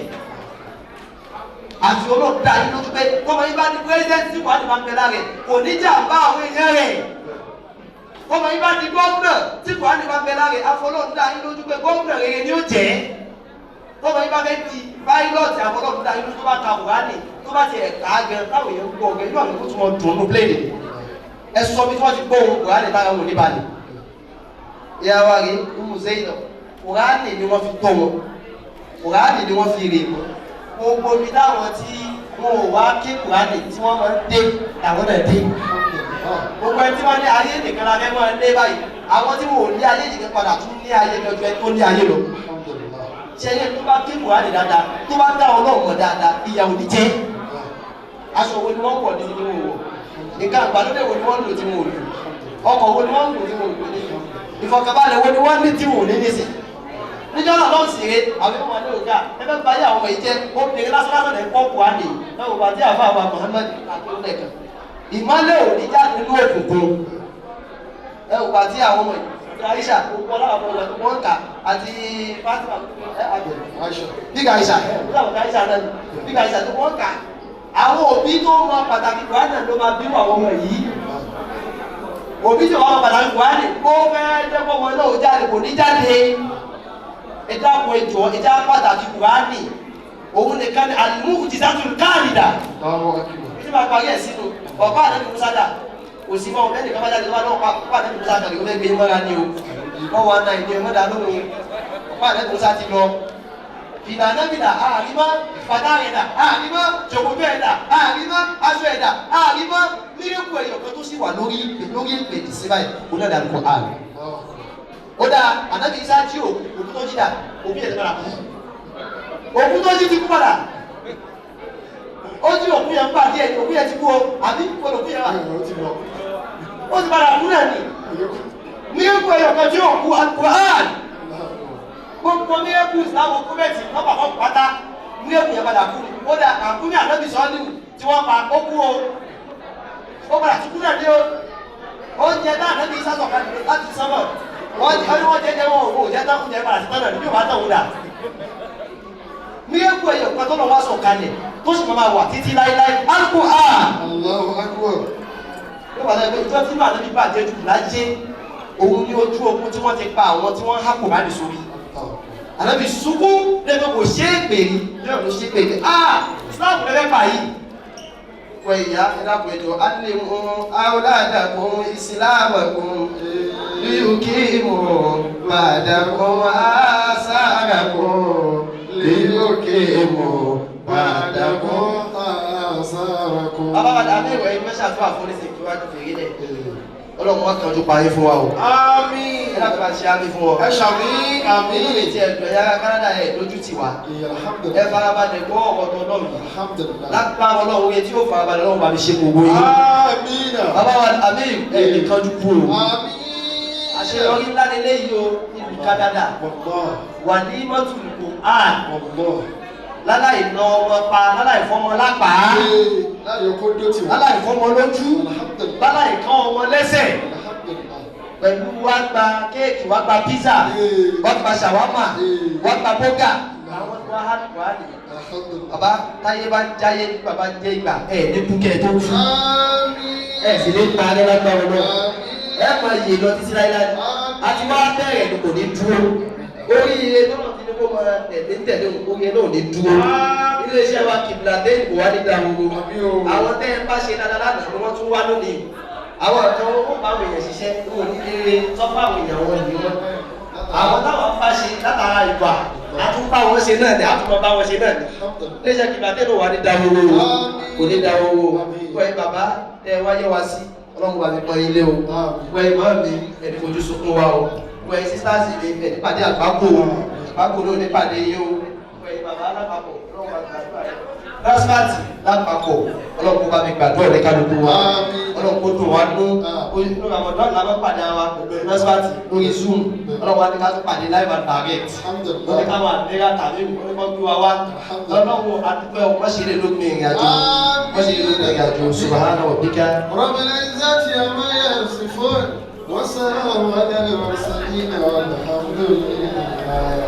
Àti Ọlọ́run dá yín lójú pé kọ́mọ yín bá ní pírẹ́sidẹ́ntì tí Kùránì máa ń bẹ lára rẹ̀ kò ní jàǹbá àwọn èèyàn rẹ̀. Kọ́mọ yín bá di gómìnà tí Kùránì máa ń bẹ lára rẹ̀, àfọlọ́run dá yín lójú pé gómìnà rere ni ó jẹ́. Kọ́mọ yín bá fẹ́ di pilot, àfọlọ́run dá yín lójú tó bá ka Kùránì tó bá ti ẹ̀ka gan táwọn èèyàn ń gbọ́ ọ̀gẹ́ inú àwọn èèyàn tó tún wọn dùn ún pléènì. Ẹ sọ bí wọ́n ti gbọ́ ohun Kùránì tára wọn ò ní balẹ̀. Ìyá wa rèé, Umu Zainab, Kùránì ni wọ́n fi tọ́ wọn, Kùránì ni wọ́n fi rè wọn. Gbogbo ibi táwọn tí wọn ò wá ké Kùránì tí wọ́n máa ń dé làwọn náà dé. Gbogbo ẹni tí wọ́n ní ayé nìkan la fẹ́ máa lé báyìí, àwọn tí wọn ò ní ayé nìkan padà tún ní ayé lọ́jọ́ ẹni tó ní ayé lọ. Ṣé ẹni tó bá ké Kùránì dáadáa, tó bá dá Ọlọ́run mọ̀ dáadáa, ìyà ò ní jẹ́. Aṣọ wo ni wọ́n wọ̀ ní tí wọn ò wọ̀? Nǹkan àgbàlódé wo ni wọ́n lò tí wọn ò lò? Ọkọ̀ wo ni wọ́n lò tí wọn ò lò ní? Ìfọ̀kànbalẹ̀ wo ni wọ́n ní tí wọn ò ní nísìn? Níjọ́ náà lọ́n sì rè àwọn ọmọ ní òkà ẹgbẹ́ bá yé àwọn ọmọ yìí jẹ́ obìnrin lásán lásán lè kọ́ Kùránì náà wọ́n bá tí àfa àwọn Muhammad àtúndẹ̀ kan. Ìmọ́lẹ̀ ò ní jáde nínú òkùnkùn. Ẹ wò bá tí àwọn ọmọ yìí Aisha gbogbo ọlọ́wọ́ ọmọ wọn kà àti Fatima bíga Aisha bíga Aisha náà bíga Aisha tó wọ́n kà. Àwọn òbí tó mọ pàtàkì Kùránì ló máa bí àwọn ọmọ yìí. Òbí tó mọ pàtàkì Kùránì kó fẹ́ jẹ́ kó wọn náà ó jáde kò ní jáde. Ẹ̀dá kò ẹjọ́ ẹ̀dá pàtàkì Kùránì òun nìkan ni al-mu'jizatul khalida. Tí máa parí ẹ̀ sínú ọ̀pá àdébí Musa dà kò sí mọ́ ọ̀bẹ nìkan bá jáde wá náà ọ̀pá àdébí Musa dà kò fẹ́ gbé mọ́ra ni o wọ́n wà náà ìdí ẹ̀mọ́dà lóhùn ọ̀pá àdébí Musa ti lọ. Fìlà nábìlà àrímọ́, bàtà rẹ̀ dà àrímọ́, ṣòkòtò ẹ̀ dà àrímọ́, aṣọ ẹ̀ dà àrímọ́, mírèkù ẹ̀yọ̀ kan tó sì wà lórí lórí ìpè sí báyìí kò náà dàrú àrùn. Ó dáa, ànábì Isa jí òkú, òkú tó jí dà, òkú yẹn ti padà kú. Òkú tó jí ti kú padà. Ó jí òkú yẹn ń bà díẹ̀ ní òkú yẹn ti kú o, àbí kò lòkú yẹn wà. Ó ti padà kú náà ni. Mírèkù ẹ̀yọ̀ kan tí òkú Al-Qur'an. Gbogbo mírèkù ìsìlámù kúmẹ̀tì lọ́pàá kan pátá mírèkù yẹn padà kú. Ó dáa, àkúmí ànábì sọ́ọ́lù tí wọ́n pa ó kú o. Ó padà tún kú náà dé o. Oúnjẹ náà ànábì Isa sọ̀kalẹ̀ láti sánmọ̀. Wọ́n ní wọ́n jẹ́ jẹ́ wọn ò jẹ́ tán oúnjẹ padà sí tán náà bí wọ́n bá tán òun dà. Mírèkù ẹ̀yọ̀ kan tó lọ wá sọ̀kalẹ̀ tó sì máa wà títí láéláé. Al-Qur'an. Allahu Akbar. Ló wà lẹ́gbẹ̀ẹ́ ìjọ tí màá níbi bàjẹ́ jù láyé òun ní ojú ogun tí wọ́n ti pa àwọn tí wọ́n há Kùránì sórí. Ànábì sunkún lẹ́gbẹ̀ẹ́ kò ṣe é pè rí lẹ́yìn ló ṣe é pè rí. Ah! Islam lẹ́fẹ̀ẹ́ pa yìí. Wọ ìyá ẹ̀dàkùn ẹ̀jọ̀ alimu awladakum islamakum liyukimu ba'dakum asarakum liyukimu ba'dakum asarakum. Bàbá wa dàbí ìwẹ̀ yìí mẹ́sà tó àforíṣe kí wájú fèrè lẹ̀. Ọlọ́run wọn kàn ojú parí fún wa o. Àmín. Ẹ láti máa ṣe àmì fún ọ. Ẹ ṣàmì àmín. Inú mi ti ẹ̀dùn ẹ̀yà Kánádà ẹ̀ lójú ti wá. Ẹ Alhamdulillah. farabalẹ̀ gbọ́ ọ̀rọ̀ tó náà yìí. Alhamdulillah. Lágbára Ọlọ́run yẹn tí yóò farabalẹ̀ Ọlọ́run bá mi ṣe gbogbo yín. Àmín. Bàbá wa àmín ẹ̀ nìkan dúkú o. Àmín. Àṣeyọrí ńlá leléyìí o nílùú Kánádà. Wallah. Wà ní mọ́tò Quran. Wallah. Láláì ná ọmọ pa, láláì fọmọ lápá, Láyọ̀ kó dó tiwa. láláì fọmọ lójú, Alhamdulillah. láláì kán ọmọ lẹ́sẹ̀. Alhamdulillah. Pẹ̀lú wá gba kéèkì, wá gba pizza, wá gba ṣàwámà, wá gba bọ́gà. Àwọn tó wá há Kùránì. Bàbá táyé bá ń jáyé ní bàbá ń jẹ́ ìgbà ẹ̀ ní kúkẹ́ tó kú. Ẹ̀ sì ní pa alẹ́ lágbára náà. Ẹ máa yè lọ títí láíláí. Àti wá bẹ̀rẹ̀ ni kò ní dúró. Oríire tọ́nà ti ní kó máa tẹ̀lé tẹ̀lé òun oríire náà ò ní dúró. Iléeṣẹ́ wa Kiblatain kò wá ní dahoro. Àwọn tẹ́ ẹ bá ṣe dáadáa lánàá ni wọ́n tún wá lónìí. Àwọn kan ó bá àwọn èèyàn ṣiṣẹ́ wọn ò ní lè sọ́fà àwọn èèyàn wọn yìí wọn. Àwọn táwọn bá ṣe látara ìwà àtúnbá wọn ṣe náà ni àtúnbá bá wọn ṣe náà ni. Iléeṣẹ́ Kiblatain ò wá ní dahoro kò ní dahoro. Wọ́n yìí bàbá tẹ́ ẹ wáyé wá sí ọlọ́run bá mi pọ́n ilé o. Wọ́n yìí mọ́ mi ẹni fojú sunkún wa o. Wọ́n yìí sísáàsì mi ẹni pàdé àgbákò àgbákò ló ní pàdé yìí o. Wọ́n yìí bàbá alápapọ̀ ọlọ́run bá mi gbàdúrà rẹ̀. Rásífàtì lápapọ̀ ọlọ́run kó bá mi gbàdúrà rẹ̀ kálukú wa. Ọlọ́run kó dùn wá nú. Inú Ramadan la máa pàdé wa pẹ̀lú Rásífàtì lórí Zoom. Ọlọ́run wa ní ká tún pàdé live and direct. Wọ́n ní ká máa nira tàbí wọ́n ní kó gbé wa wá. Ọlọ́run adúpẹ́ wọ́n ṣe lè lópin ìrìn àjò. Wọ́n ṣe lè lópin ìrìn àjò. Subhana rabbika. رب العزة عما يصفون وسلام على المرسلين والحمد لله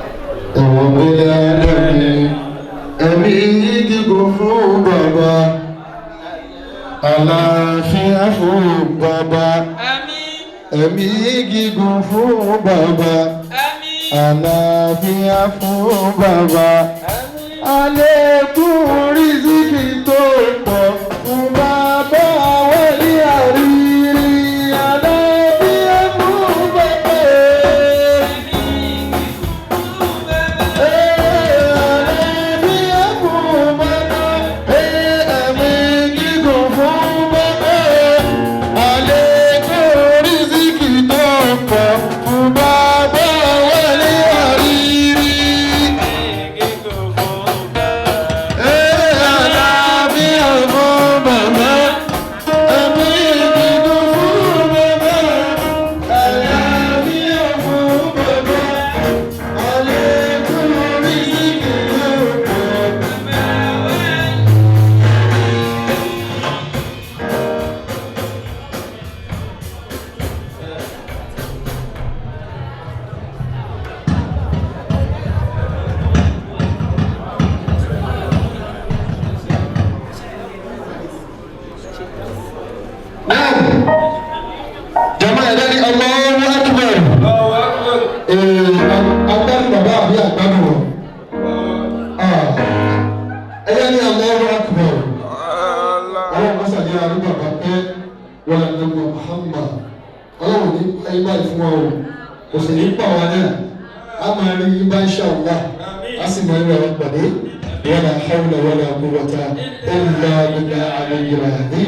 رب العالمين. Ẹ̀mí gígùn fún bàbá, àlàáfíà fún bàbá. Ẹ̀mí gígùn fún bàbá, àlàáfíà fún bàbá. Àlékún rísíkì tó pọ̀ fún bàbá wẹ̀lí àrírí. Àlàáfíà fún bàbá. Àlàáfíà fún bàbá. Ẹ̀mí gígùn fún bàbá. Àlékún rísíkì tó pọ̀ fún bàbá wẹ̀lí àrírí. Àlàáfíà fún bàbá. Ẹ̀mí gígùn fún bàbá. Àlàáfíà fún bàbá. Àlékún rísíkì tó pọ̀. Jama ẹ̀dá ni Allahu Akbar. Agbádùn bàbá àbí àgbádùn wọn. Ẹ̀yà ni Allahu Akbar. Ọlọ́run kọ́ sàdé arúgbó bàbá pẹ́ wọ́n lè lọ́gbọ̀n Muhammad. Ọlọ́run ní ayé báyìí fún wa o. Kò sì ní pa wa náà. A máa rí yín bá insha Allah. A sì máa rí àwọn pàdé. Wala hawla wala quwwata illa billahi aliyyil azim.